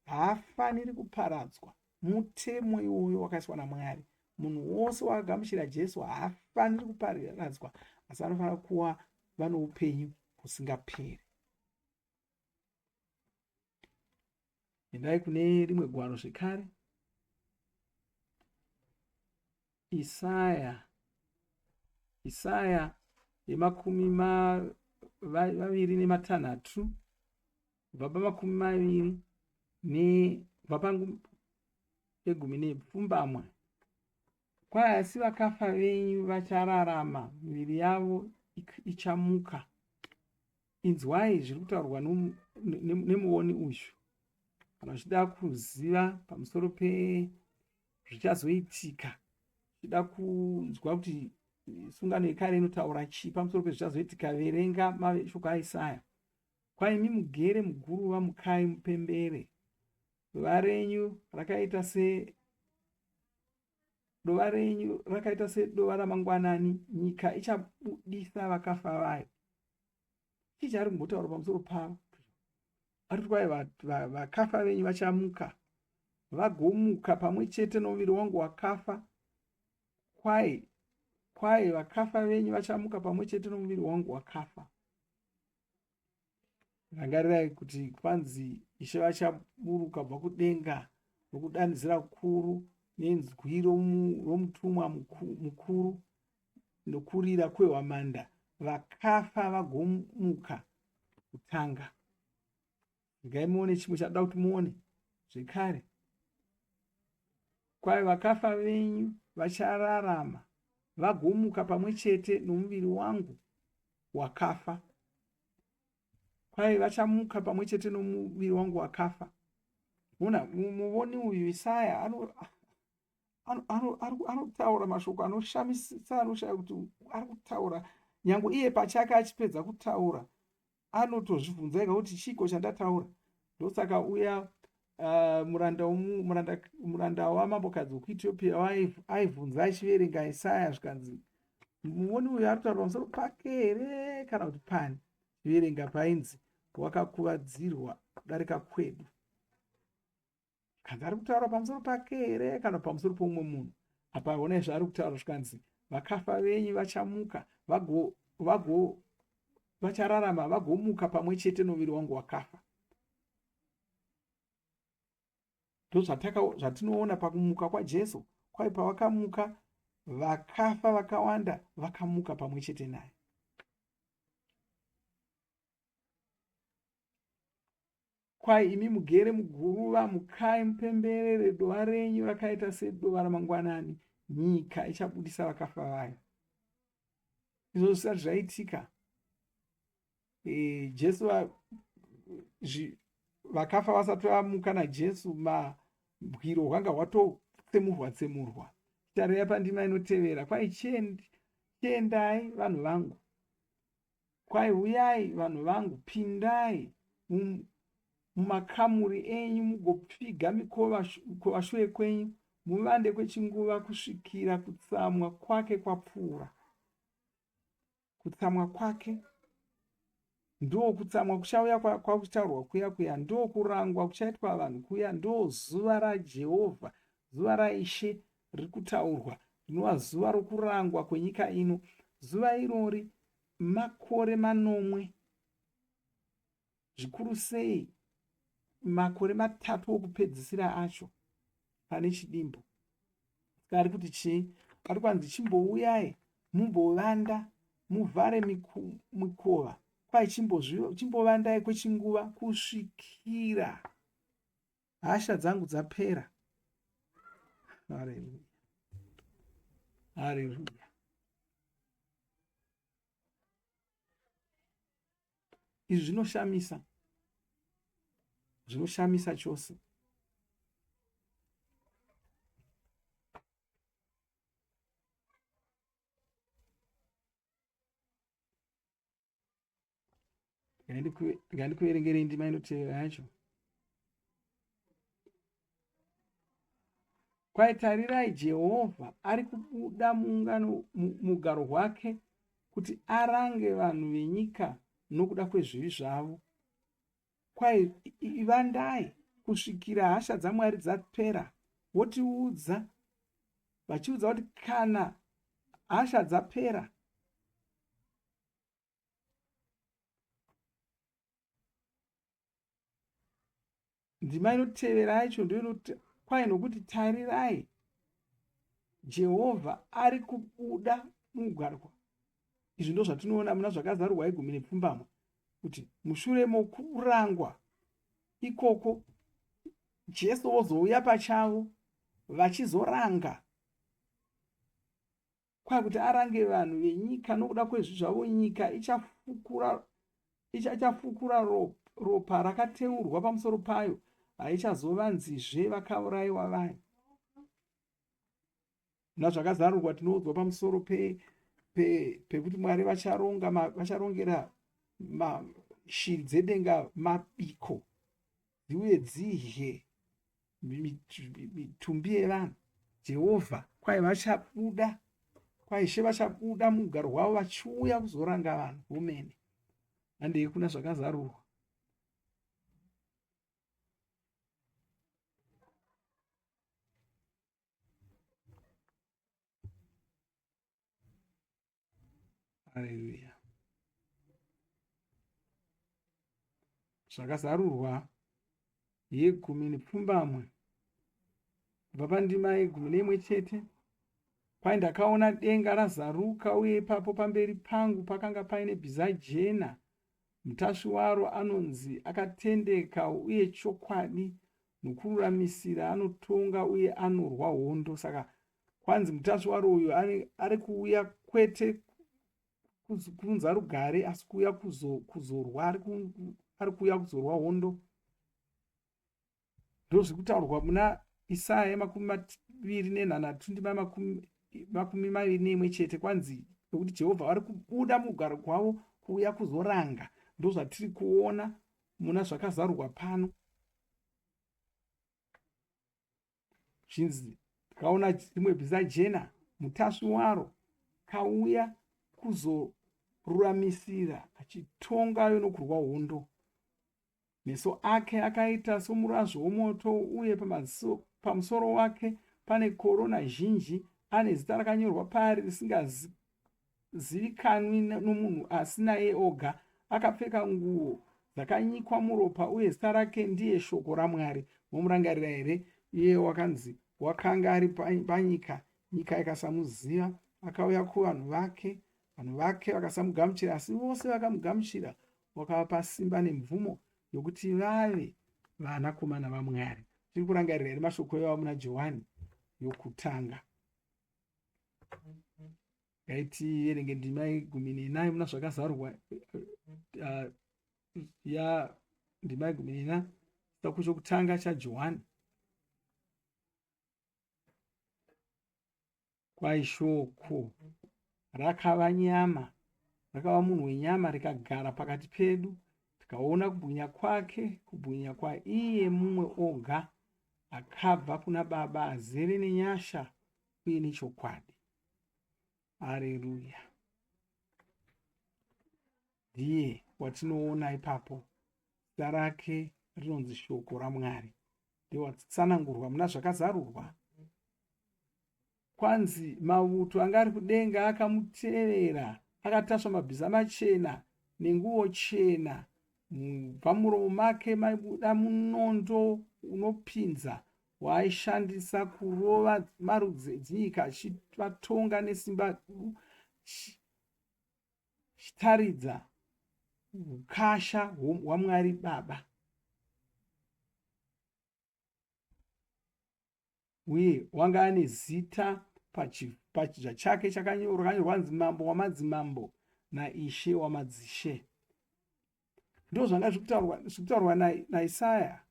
haafaniri kuparadzwa. Mutemo iwoyo wakaiswa naMwari. Munhu wose wakagamuchira Jesu haafaniri kuparadzwa, asi anofanira kuva vanoupenyu husingaperi. Endai kune rimwe gwaro zvekare. Isaya Isaya yemakumi maviri nematanhatu kubva pamakumi maviri nekubva pegumi nepfumbamwe kwai asi vakafa venyu vachararama miviri yavo ichamuka inzwai zviri kutaurwa nemuoni uyu kana uchida kuziva pamusoro pe zvichazoitika. Uchida kunzwa kuti sungano yekare inotaura chii pamusoro pezvichazoitika, verenga mashoko aIsaya. Kwaimi mugere muguruva, mukai mupembere. Dova renyu rakaita se dova renyu rakaita sedova ramangwanani, nyika ichabudisa vakafa vayo. Chii chaari kumbotaura pamusoro pavo? Ari kuti kwai vakafa venyu vachamuka, vagomuka pamwe chete nomuviri wangu wakafa. Kwai kwai vakafa venyu vachamuka pamwe chete nomuviri wangu wakafa. Rangarirai kuti kwanzi Ishe vachaburuka kubva kudenga nokudanidzira kukuru nenzwi romutumwa mukuru nokurira kwehwamanda, vakafa vagomuka kutanga. Regai muone chimwe chatoda kuti muone zvekare. Kwai vakafa venyu vachararama vagomuka pamwe chete nomuviri wangu wakafa. Kwai vachamuka pamwe chete nomuviri wangu wakafa. Muna muvoni uyu Isaya anotaura mashoko anoshamisa anoshaya kuti ari kutaura nyange iye pachake achipedza kutaura anotozvibvunza ega kuti chiiko chandataura ndosaka uya muranda muranda muranda wamambokadzi wekuethiopia aibvunza achiverenga isaya zvikanzi muoni uyu ari kutaura pamusoro pake here kana kuti pani verenga painzi wakakuvadzirwa kudarika kwedu Kanzi ari kutaura pamusoro pake here kana pamusoro poumwe munhu? Apa honai zvaari kutaura zvikanzi vakafa venyu vachamuka vago vago vachararama vagomuka pamwe chete nomuviri wangu wakafa. Ndozvataka zvatinoona pakumuka kwaJesu kwai pavakamuka vakafa vakawanda vakamuka pamwe chete naye. Kwai imi mugere muguruva, mukai mupemberere dova renyu rakaita sedova ramangwanani, nyika ichabudisa vakafa vayo. Izvozvo zvisati zvaitika, e, Jesu vakafa vasati vamuka naJesu, mabwiro hwanga hwatotsemurwa tsemurwa. Tarira pandima inotevera, kwai chiendai vanhu vangu Kwai huyai vanhu vangu, pindai mumakamuri enyu mugopfiga mikova shure kwenyu, muvande kwechinguva kusvikira kutsamwa kwake kwapfuura. Kutsamwa kwake ndokutsamwa kuchauya kwakuchitaurwa kuya kuya, ndokurangwa kuchaitwa vanhu kuya, ndozuva raJehovha, zuva raIshe riri kutaurwa, rinova zuva rokurangwa kwenyika ino. Zuva irori makore manomwe, zvikuru sei makore matatu okupedzisira acho pane chidimbu. Saka ari kuti chii? Ari kwanzi chimbouyai mumbovanda muvhare mikova kwai chimbovandai kwechinguva kusvikira Hasha dzangu dzapera. Haleluya. Haleluya. Izvi zvinoshamisa. Zvinoshamisa chose. Ngandikuverengerei ndima inotevera yacho. Kwai tarirai Jehovha ari kubuda muungano mugaro hwake kuti arange vanhu venyika nokuda kwezvivi zvavo. Kwai ivandai kusvikira hasha dzaMwari dzapera, votiudza vachiudza kuti kana hasha dzapera Ndima inotevera yacho ndoinoti kwai nokuti tarirai Jehovha ari kubuda muugarwa. Izvi ndozvatinoona muna Zvakazarurwa igumi nepfumbamwe kuti mushure mokurangwa ikoko Jesu vozouya pachavo vachizoranga Kwakuti arange vanhu venyika nokuda kwezvi zvavo, nyika ichafukura ichafukura ropa rakateurwa pamusoro payo, haichazovanzizve vakaurayiwa vayo. Muna Zvakazarurwa tinoudzwa pamusoro pekuti pe, pe Mwari vacharonga vacharongera shiri dzedenga mabiko dziuye dzidye mitumbi yevanhu. Jehovha kwai vachabuda, kwai Ishe vachabuda muugaro hwavo vachiuya kuzoranga vanhu vomene. Handei kuna Zvakazarurwa. Haleluya. Zvakazarurwa yegumi nepfumbamwe kubva pandima yegumi neimwe chete. Kwai ndakaona denga razaruka uye ipapo pamberi pangu pakanga paine bhiza jena. Mutasvi waro anonzi akatendeka uye chokwadi nokururamisira anotonga uye anorwa hondo. Saka kwanzi mutasvi waro uyu ari kuuya kwete kuunza rugare asi kuuya kuzorwa ari kuuya kuzorwa hondo. Ndozviri kutaurwa muna Isaya yemakumi maviri nenhanhatu ndima makumi maviri neimwe chete kwanzi nokuti Jehovha vari kubuda mugaro kwavo kuuya kuzoranga. Ndozvatiri kuona muna zvakazarurwa pano. Zvinzi ndakaona rimwe bhiza jena mutasvi waro kauya kuzoruramisira achitongayo nokurwa hondo. Meso ake akaita somurazvo womoto uye pamusoro wake pane korona zhinji. Ane zita rakanyorwa paari risingazivikanwi nomunhu asi naiye oga. Akapfeka nguo dzakanyikwa muropa uye zita rake ndiye Shoko raMwari. Momurangarira here? Iye wakanzi wakanga ari panyika, nyika ikasamuziva. Akauya kuvanhu vake, vanhu vake vakasamugamuchira, asi vose vakamugamuchira wakavapa simba nemvumo yokuti vave vanakomana vaMwari. Tiri kurangarira here mashoko iwawo muna Johani yokutanga? Ngaitierenge ndima yegumi nena muna Zvakazarurwa ya ndima yegumi nena chitsauko chokutanga chaJohani. Kwai shoko rakava nyama, rakava munhu wenyama rikagara pakati pedu, tikaona kubwinya kwake, kubwinya kwaiye mumwe oga akabva kuna Baba, azere nenyasha uye nechokwadi. Areruya! Ndiye watinoona ipapo. Zita rake rinonzi Shoko raMwari. Ndiye watsanangurwa muna Zvakazarurwa. Kwanzi mauto anga ari kudenga akamutevera akatasva mabhiza machena nenguo chena. Mubva muromo make maibuda munondo unopinza waaishandisa kurova marudzi edzinyika achivatonga nesimba chitaridza ukasha hwaMwari Baba. Uye wanga ane zita pachizva chake chakanyorwa nzi mambo wamadzimambo naishe wamadzishe. Ndozvanga zvikutaurwa naIsaya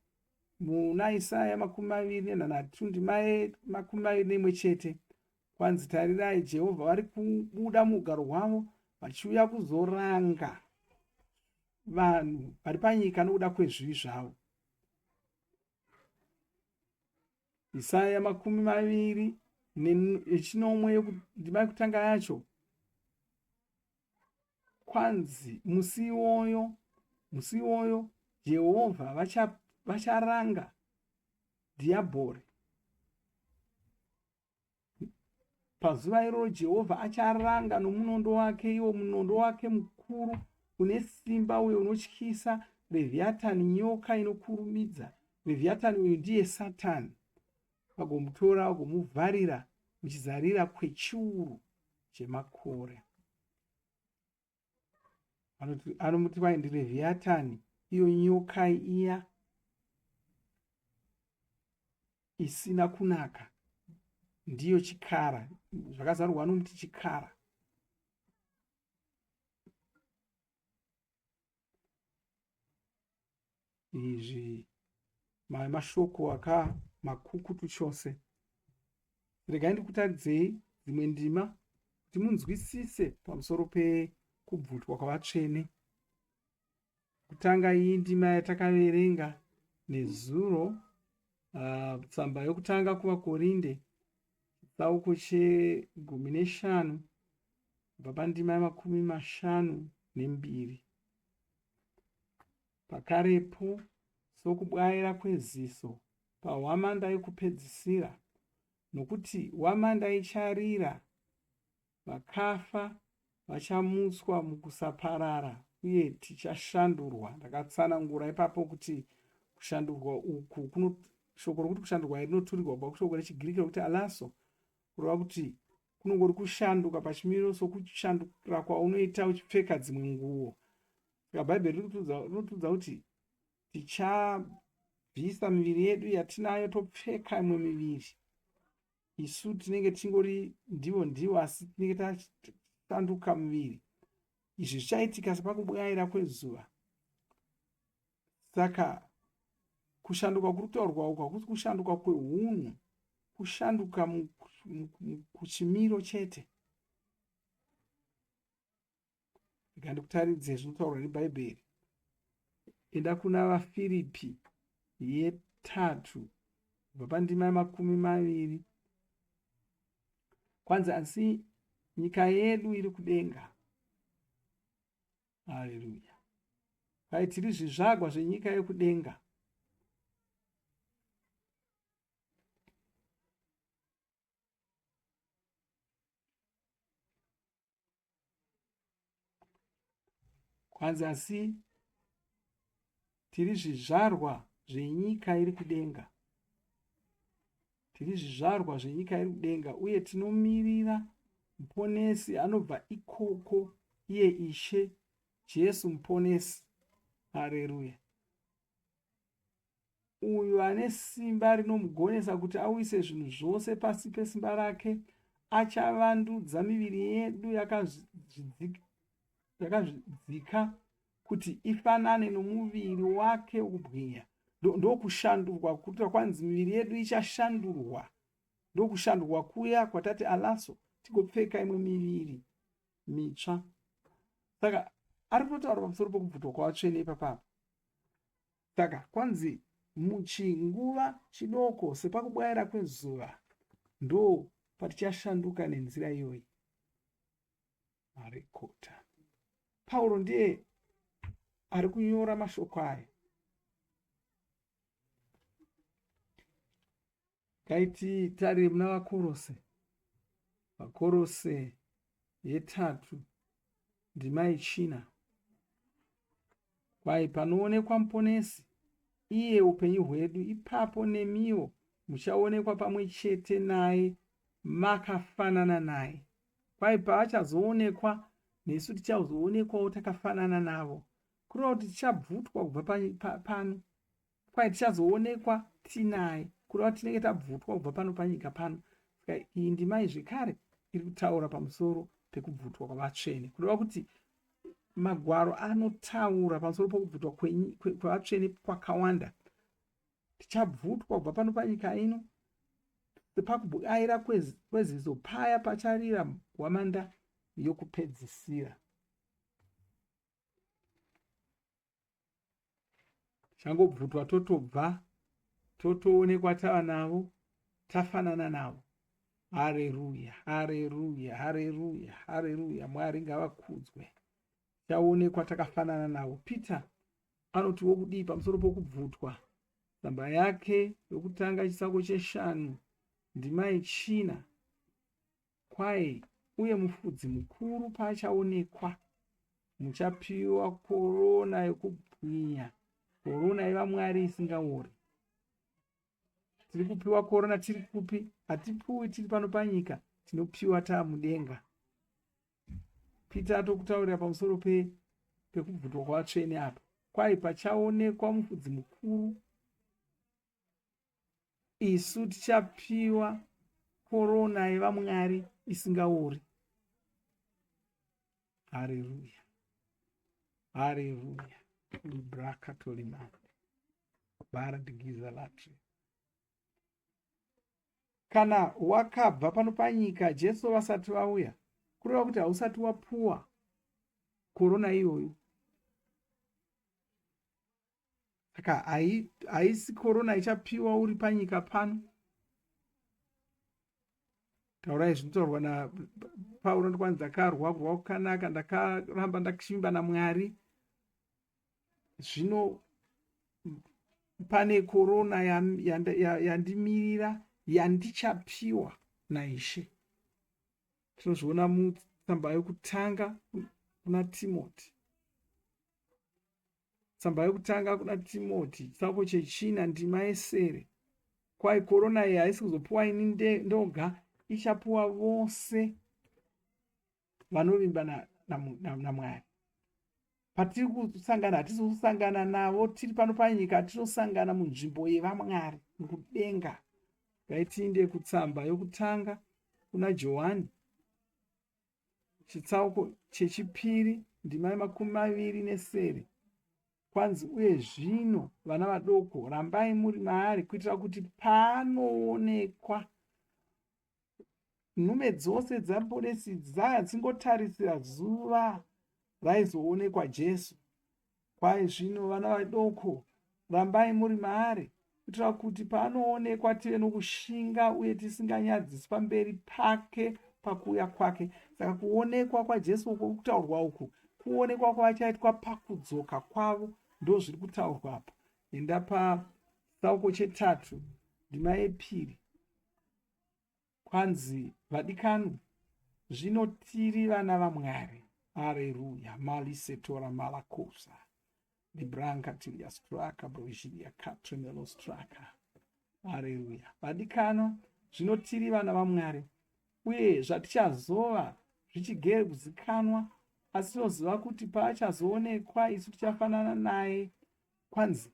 muna Isaya 23 ndima 21 chete. Kwanzi tarirai Jehovha vari kubuda muugaro hwavo vachiuya kuzoranga vanhu vari panyika nokuda kwezvivi zvavo. Isaya 27 ndima yekutanga yacho kwanzi musi iwoyo musi iwoyo Jehovha vacharanga dhiyabhori. Pazuva iroro Jehovha acharanga nomunondo wake, iwo munondo wake mukuru une simba uye unotyisa, Revhiatani, nyoka inokurumidza. Revhiatani uyu ndiye Satani. Vagomutora vagomuvharira muchizarira kwechiuru chemakore. Anomuti kwai ndiRevhiatani, iyo nyoka iya isina kunaka ndiyo chikara zvakazarurwa nomuti chikara izvi mashoko aka makukutu chose. Regai ndikutaridzei dzimwe ndima kuti munzwisise pamusoro pekubvutwa kwavatsvene. Kutanga iyi ndima yatakaverenga nezuro, tsamba yokutanga kuvaKorinde, chitsauko chegumi neshanu, kubva pandima yemakumi mashanu nembiri. Pakarepo, sokubwaira kweziso pahwamanda yokupedzisira, nokuti hwamanda icharira, vakafa vachamutswa mukusaparara uye tichashandurwa. Ndakatsanangura ipapo kuti kushandurwa uku kuno shoko rokuti kushandurwa rinoturikwa kubva kushoko rechiGiriki rokuti alaso, kureva kuti kunongori kushanduka pachimiro sokushandura kwaunoita uchipfeka dzimwe nguo. Saka Bhaibheri rinotiudza kuti tichabvisa miviri yedu yatinayo topfeka imwe miviri. Isu tinenge tingori ndivo ndivo asi tinenge tasanduka muviri. Izvi zvichaitika sepakubwaira kwezuva. Saka kushanduka kuri kutaurwa uku hakusi kushanduka kwehunhu, kushanduka kuchimiro chete. Rega ndikutaridze zvinotaurwa neBhaibheri. Enda kuna vaFiripi yetatu kubva pandima yemakumi maviri. Kwanzi asi nyika yedu iri kudenga. Haleluya. Kwai tiri zvizvagwa zvenyika yekudenga. Kwanzi asi tiri zvizvarwa zvenyika iri kudenga. Tiri zvizvarwa zvenyika iri kudenga uye tinomirira muponesi anobva ikoko iye Ishe Jesu muponesi. Hareruya. Uyo ane simba rinomugonesa kuti auise zvinhu zvose pasi pesimba rake, achavandudza miviri yedu yakazvidzika kuti ifanane nomuviri wake wokubwinya. Ndokushandurwa kuti kwanzi miviri yedu ichashandurwa. Ndokushandurwa kuya kwatati alaso tigopfeka imwe miviri mitsva. Saka ari kutotaura pamusoro pokubvutwa kwavatsvene ipapapa. Saka kwanzi muchinguva chidoko sepakubwaira kwezuva ndo patichashanduka nenzira iyoyi. Marekota. Pauro ndiye ari kunyora mashoko aya. Ngaititarire muna vaKorose. VaKorose yetatu ndima yechina. Kwai panoonekwa Muponesi, iye upenyu hwedu, ipapo nemiwo muchaonekwa pamwe chete naye makafanana naye. Kwai paachazoonekwa, nesu tichazoonekwawo takafanana navo. Kureva kuti tichabvutwa kubva pano. Kwai tichazoonekwa tinaye, kureva kuti tinenge tabvutwa kubva pano panyika pano. Saka iyi ndima iyi zvekare iri kutaura pamusoro pekubvutwa kwavatsvene, kureva kuti magwaro anotaura pamusoro pokubvutwa kwavatsvene kwakawanda. Tichabvutwa kubva pano panyika ino sepakubwaira kweziso paya pacharira hwamanda yokupedzisira. Tichangobvutwa totobva totoonekwa tava navo tafanana navo. Hareruya, hareruya, hareruya, hareruya. Mwari ngavakudzwe. Tichaonekwa takafanana navo. Peter anotiwo kudii pamusoro pokubvutwa? Tsamba yake yokutanga chitsauko cheshanu ndima yechina. Kwai, uye mufudzi mukuru paachaonekwa, muchapiwa korona yokubwinya, korona yevaMwari isingaori. Tiri kupiwa korona tiri kupi? Hatipiwi tiri pano panyika, tinopiwa taa mudenga. Peter atokutaurira pamusoro pekubvutwa kwavatsvene apa. Kwai pachaonekwa mufudzi mukuru Isu tichapiwa korona yevaMwari isingaori. Hareruya. Hareruya. Librakatolimande. Baradgizalatri. Kana wakabva pano panyika Jesu vasati vauya, kureva kuti hausati wapuwa korona iyoyo. Saka haisi korona ichapiwa uri panyika pano. Taurai zvinotaurwa naPauro ndikwanzi ndakarwa kurwa kukanaka, ndakaramba ndakashimba naMwari. Zvino pane korona yandimirira yandichapiwa naIshe. Tinozviona mutsamba yokutanga kuna Timoti. Tsamba yokutanga kuna Timoti chitsauko chechina ndima yesere. Kwai korona iyi haisi kuzopiwa ini ndoga, ichapiwa vose vanovimba naMwari. Na, na, na Patiri kusangana hatisi kusangana navo tiri pano panyika, tinosangana munzvimbo yevamwari mukudenga. Ngaitiinde kutsamba yokutanga kuna Johani chitsauko chechipiri ndima yemakumi maviri nesere. Kwanzi, uye zvino vana vadoko, rambai muri maari, kuitira kuti paanoonekwa Nhume dzose dzaMuponesi dzingotarisira zuva raizoonekwa Jesu. Kwai zvino vana vadoko, rambai muri maari, kuitira kuti paanoonekwa tive nokushinga uye tisinganyadzisi pamberi pake pakuuya kwake. Saka kuonekwa kwaJesu uku kutaurwa uku kuonekwa kwavachaitwa pakudzoka kwavo ndozviri kutaurwa apa. Enda patsauko chetatu ndima yepiri. Kwanzi vadikanwi, zvino tiri vana vaMwari. Areruya. Malisetora malakosa. Libranka tiria straka brojiria katremelo straka. Areruya. Vadikanwa, zvino tiri vana vaMwari. Uye zvatichazova zvichigere kuzikanwa, asi tinoziva kuti paachazoonekwa isu tichafanana naye Kwanzi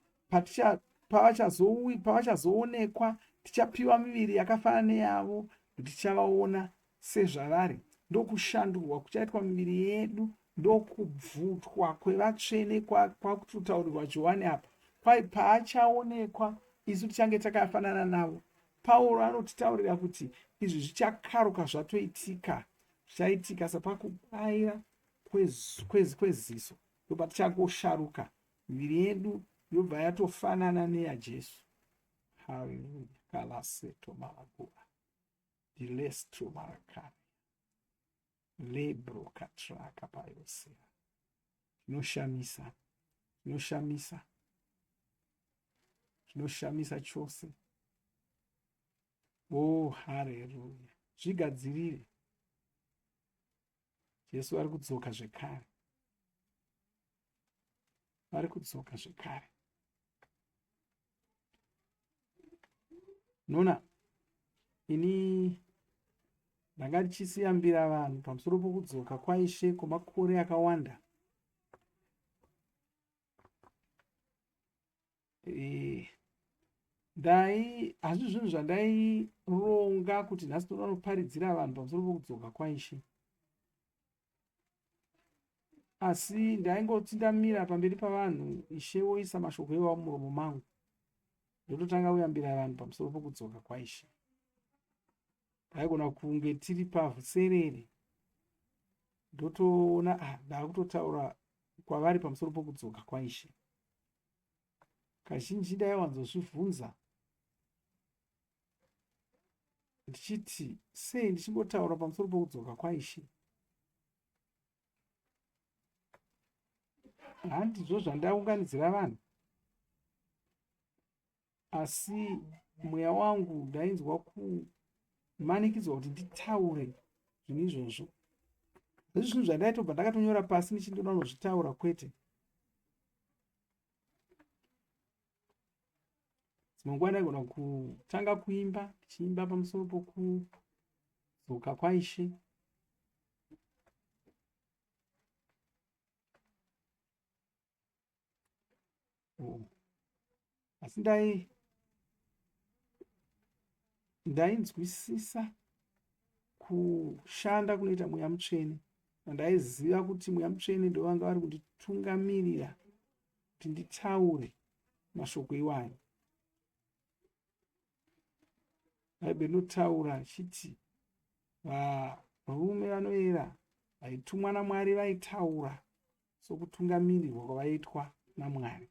pavachazoonekwa tichapiwa miviri yakafanana neyavo tichavaona sezvavari. Ndokushandurwa kuchaitwa miviri yedu ndokubvutwa kwevatsvene kwakutotaurirwa Johani apa. Kwai paachaonekwa isu tichange takafanana navo. Pauro anotitaurira kuti izvi zvichakaruka zvatoitika. Zvichaitika sapakubaira kweziso ndopatichangosharuka miviri yedu yobva yatofanana neyaJesu. Haleluya. Kalaseto malagua dilestro marakani lebro katraka payosea. Zvinoshamisa, zvinoshamisa, zvinoshamisa chose. Oh, haleluya. Zvigadzirire. Jesu ari kudzoka zvekare. Vari kudzoka zvekare. Nona, ini ndanga ndichisiyambira vanhu pamusoro pokudzoka kwaIshe kwemakore akawanda. Eh, ndai hazvi zvinhu zvandaironga kuti nhasi toda noparidzira vanhu pamusoro pokudzoka kwaIshe. Asi ndaingoti ndamira pamberi pavanhu, Ishe woisa mashoko iwawo mumuromo mangu, ndototanga kuyambira vanhu pamusoro pokudzoka kwaIshe. Taigona kunge tiri pavhuserere, ndotoona ah, ndakutotaura kwavari pamusoro pokudzoka kwaIshe. Kazhinji ndaiwanzozvibvunza ndichiti sei ndichingotaura pamusoro pokudzoka kwaIshe? Handizvo zvandaunganidzira vanhu, asi mweya wangu ndainzwa kumanikidzwa kuti nditaure zvinhu izvozvo. Hazvi zvinhu zvandaitobva ndakatonyora pasi ndichindoda kunozvitaura kwete. Dzimwe nguva ndaigona kutanga kuimba ndichiimba pamusoro pokudzoka kwaIshe. Oh. Asi ndai ndainzwisisa kushanda kunoita mweya mutsvene ndaiziva kuti mweya mutsvene ndovanga vari kunditungamirira kuti nditaure mashoko iwayo. Bhaibheri rinotaura richiti varume vanoera vaitumwa naMwari vaitaura sokutungamirirwa kwavaitwa naMwari.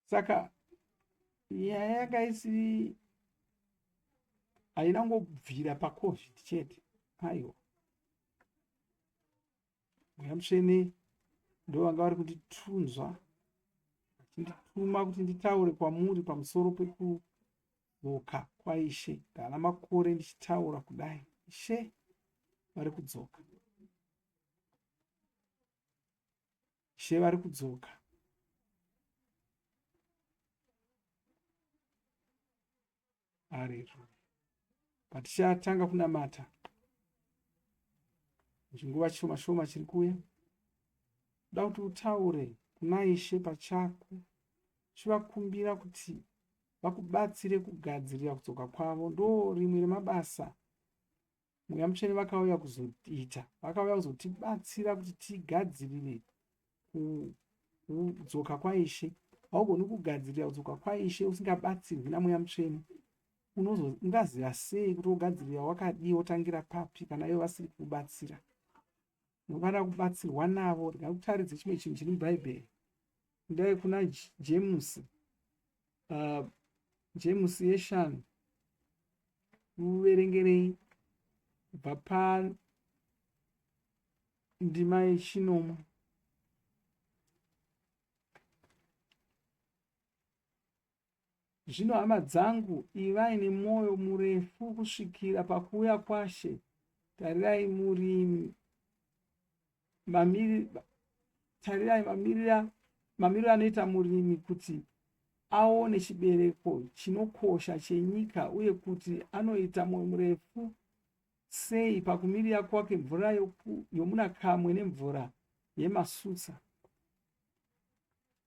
Saka nyaya yanga isiri haina kungobvira pacovid chete aiwa mweya mutsvene ndo vanga vari kunditunzva vachindituma kuti nditaure kwamuri pamusoro pekudzoka kwaishe ndana makore ndichitaura kudai ishe vari kudzoka Ishe vari kudzoka. Areruya. Patichatanga kunamata muchinguva chishoma shoma chiri kuuya, kuda kuti utaure kuna Ishe pachako uchivakumbira kuti vakubatsire kugadzirira kudzoka kwavo. Ndo rimwe remabasa Mweya Mutsvene vakauya kuzoita, vakauya kuzotibatsira kuti tigadzirire kudzoka kwaIshe. Haugoni kugadzirira kudzoka kwaIshe usingabatsirwi naMweya Mutsvene. Ungaziva sei kuti wogadzirira wakadii, wotangira papi kana ivo vasiri kukubatsira? Unofanira kubatsirwa navo. Rega ndikutaridze chimwe chinhu chiri muBhaibheri. Endai kuna James, James yeshanu uverengerei kubva pandima yechinomwe. Zvino hama dzangu, ivai nemwoyo murefu kusvikira pakuuya kwaShe. Tarirai murimi mamiri, tarirai mamirira mamiriro anoita murimi kuti aone chibereko chinokosha chenyika uye kuti anoita mwoyo murefu sei pakumirira kwake mvura yomunakamwe nemvura yemasutsa.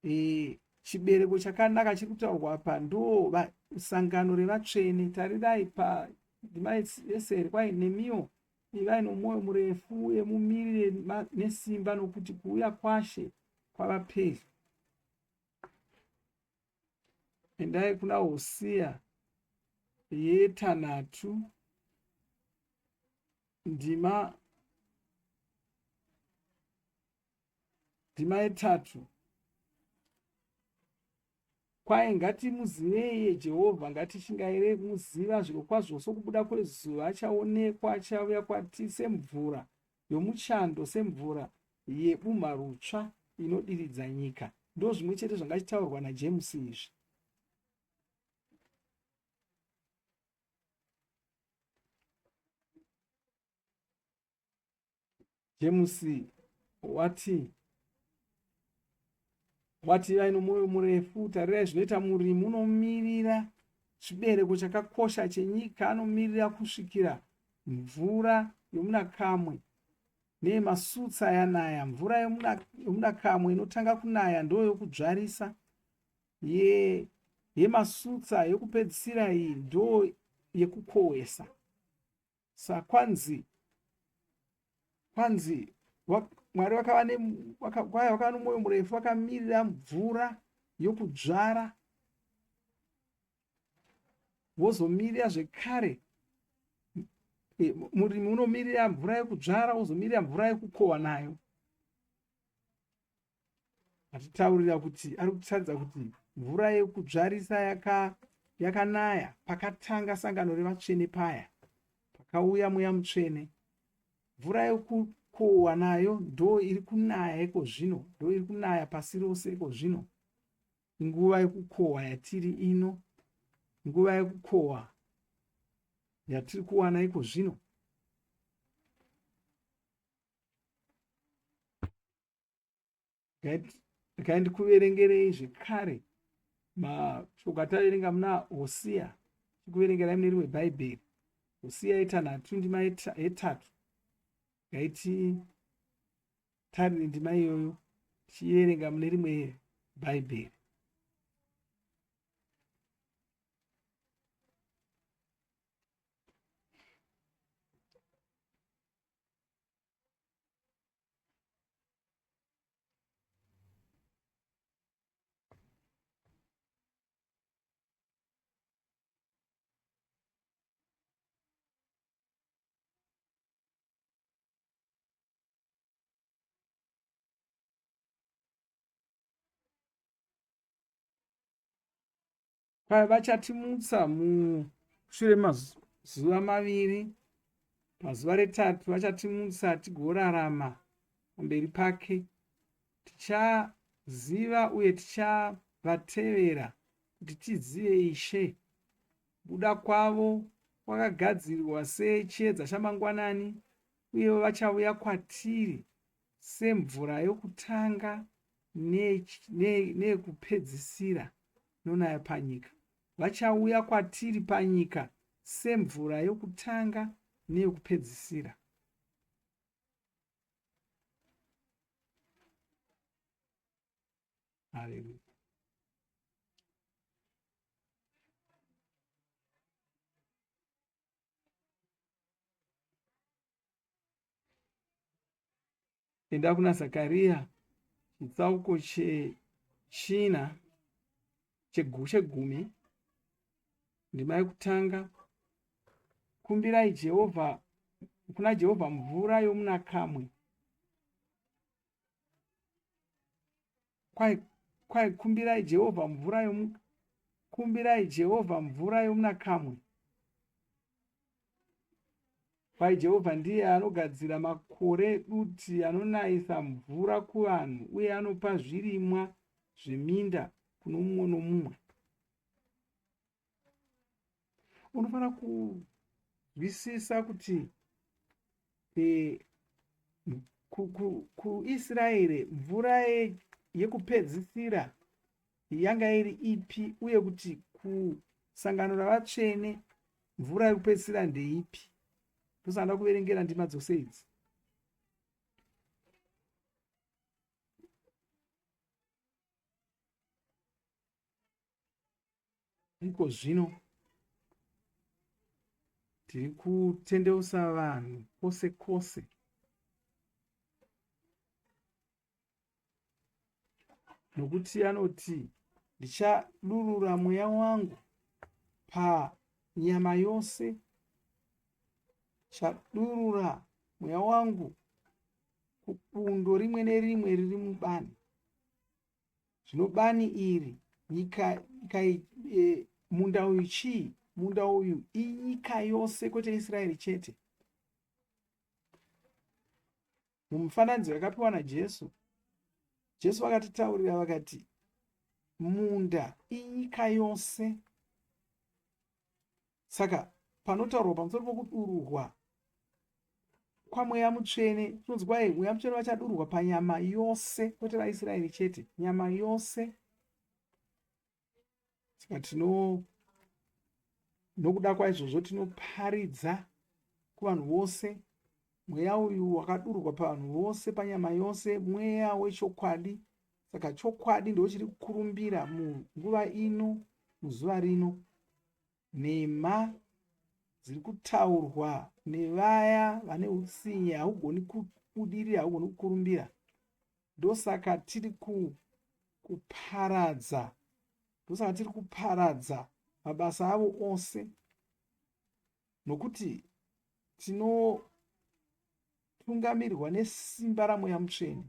E, chibereko chakanaka chiri kutaurwa apa ndo sangano revatsvene. Tarirai pandima yesere kwai nemiwo ivai nomwoyo murefu uye mumirire nesimba nokuti kuuya kwaShe kwava pedyo. Endai kuna Hosiya yetanhatu ndima ndima yetatu. Kwai ngatimuzivei iye Jehovha, ngatishingairei kumuziva zvirokwazvo sokubuda kwezuva achaonekwa, achauya kwatiri semvura yomuchando, semvura yebumharutsva inodiridza nyika. Ndozvimwe chete zvanga chitaurwa naJames izvi. James wati wati ivai nomwoyo murefu, tarirai zvinoita murimi unomirira chibereko chakakosha chenyika, anomirira kusvikira mvura yomunakamwe neyemasutsa yanaya. Mvura yomunakamwe inotanga kunaya ndoyokudzvarisa, yemasutsa yokupedzisira iyi ndo yekukohwesa. Sa kwanzi kwanzi Mwari vakava ne kwaya vakava nomwoyo murefu vakamirira mvura yokudzvara vozomirira zvekare e, murimi unomirira mvura yekudzvara wozomirira mvura yekukohwa nayo. Atitaurira kuti ari kutaridza kuti mvura yekudzvarisa yakanaya pakatanga sangano revatsvene paya pakauya mweya mutsvene. Mvura yekukohwa nayo ndo iri kunaya iko zvino, ndo iri kunaya pasi rose iko zvino. Nguva yekukohwa yatiri ino, nguva yekukohwa yatiri kuwana iko zvino. Regai ndikuverengerei zvekare mashoko ataverenga muna Hosiya, chikuverengerai mune rimwe Bhaibheri. Hosiya yetanhatu ndima yetatu. Regai titarire ndima iyoyo tichiverenga mune rimwe Bhaibheri. Kwai vachatimutsa mushure mazuva maviri, pazuva retatu vachatimutsa tigorarama pamberi pake. Tichaziva uye tichavatevera kuti tizive Ishe. Kubuda kwavo kwakagadzirwa sechiedza chamangwanani, uye vachauya kwatiri semvura yokutanga neyekupedzisira inonaya panyika. Vachauya kwatiri panyika semvura yokutanga neyokupedzisira. Haleluya. Enda kuna Zakaria chitsauko chechina chegumi ndima yekutanga. Kumbirai Jehovha kuna Jehovha mvura yomunakamwe. Kwai kwai kumbirai Jehovha mvura yomu kumbirai Jehovha mvura yomunakamwe. Kwai Jehovha ndiye anogadzira makore duti anonayisa mvura kuvanhu uye anopa zvirimwa zveminda kuno mumwe nomumwe. Unofanira kunzwisisa kuti e, kuIsraeri mvura yekupedzisira yanga iri ipi uye kuti kusangano ravatsvene mvura yekupedzisira ndeipi. Ndosaka kuverengera ndima dzose idzi. Iko zvino tiri kutendeusa vanhu kwose kwose. Nokuti anoti, Ndichadurura mweya wangu panyama yose, chadurura mweya wangu kubundo rimwe nerimwe riri mubani. Zvino bani iri, nyika, nyika e, munda uyu chii? Munda uyu inyika yose, kwete Israeri chete. Mumufananidzo yakapiwa naJesu, Jesu vakatitaurira vakati munda inyika yose. Saka panotaurwa pamusoro pokudururwa kwamweya mutsvene tinonzi kwai mweya mutsvene vachadururwa panyama yose kwete vaisraeri chete nyama yose saka tino nokuda kwaizvozvo tinoparidza kuvanhu vose mweya uyu wakadururwa pavanhu vose panyama yose mweya wechokwadi saka chokwadi ndo chiri kukurumbira munguva ino muzuva rino Nhema dziri kutaurwa nevaya vane utsinye haugoni kubudirira, haugoni kukurumbira. Ndosaka tiri kuparadza, ndosaka tiri kuparadza mabasa avo ose, nokuti tinotungamirirwa nesimba raMweya Mutsvene.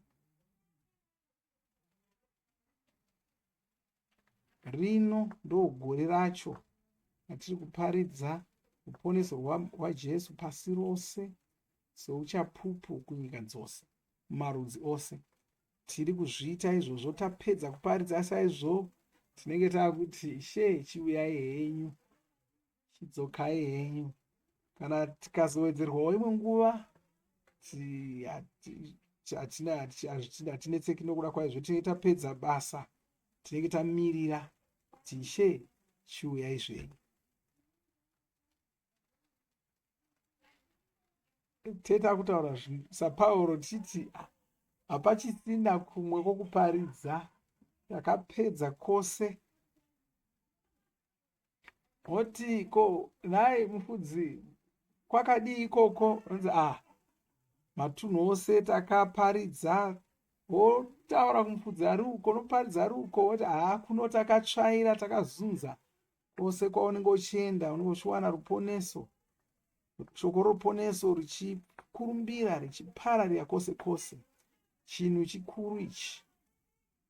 Rino ndogore racho ratiri kuparidza ruponeso rwaJesu pasi rose seuchapupu kunyika dzose, mumarudzi ose. Tiri kuzviita izvozvo. Tapedza kuparidza saizvo, tinenge taakuti Ishe chiuyai henyu, chidzokai henyu. Kana tikazowedzerwawo imwe nguva, hatinetseki nokuda kwaizvo. Tinenge tapedza basa, tinenge tamirira kuti Ishe chiuyai zvenyu. Teta kutaura saPauro tichiti hapachisina kumwe kwokuparidza, takapedza kwose. Woti ko nhai mufudzi kwakadii ikoko? Onzi ah matunhu ose takaparidza. Wotaura kumufudzi ari uko, unoparidza ari uko, woti haa kuno takatsvaira takazunza. Kwose kwaunenge uchienda unenge uchiwana ruponeso, shoko roruponeso richikurumbira richipararira kwose kwose. Chinhu chikuru ichi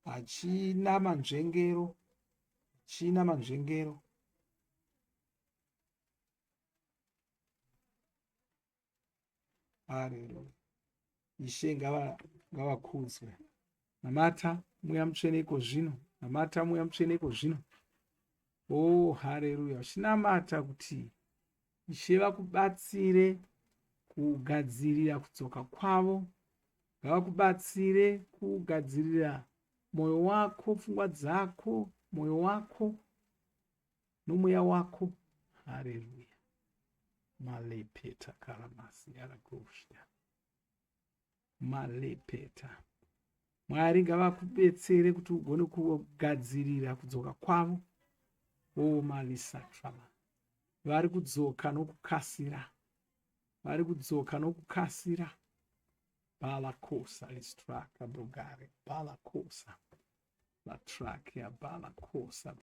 hachina manzvengero, hachina manzvengero. Haleluya. Ishe ngavakudzwe. Namata Mweya Mutsvene iko zvino. Namata Mweya Mutsvene iko zvino. Oh, haleluya. Uchinamata kuti Ishe vakubatsire kugadzirira kudzoka kwavo. Ngavakubatsire kugadzirira mwoyo wako, pfungwa dzako, mwoyo wako nomweya wako. Haleluya. Malepeta karamasi aragoshya. Malepeta. Mwari ngavakubetsere kuti ugone kugadzirira kudzoka kwavo. O malisatrama. Vari kudzoka nokukasira. Vari kudzoka nokukasira. Balakosa listraka brugare. Balakosa. Latrakia balakosa.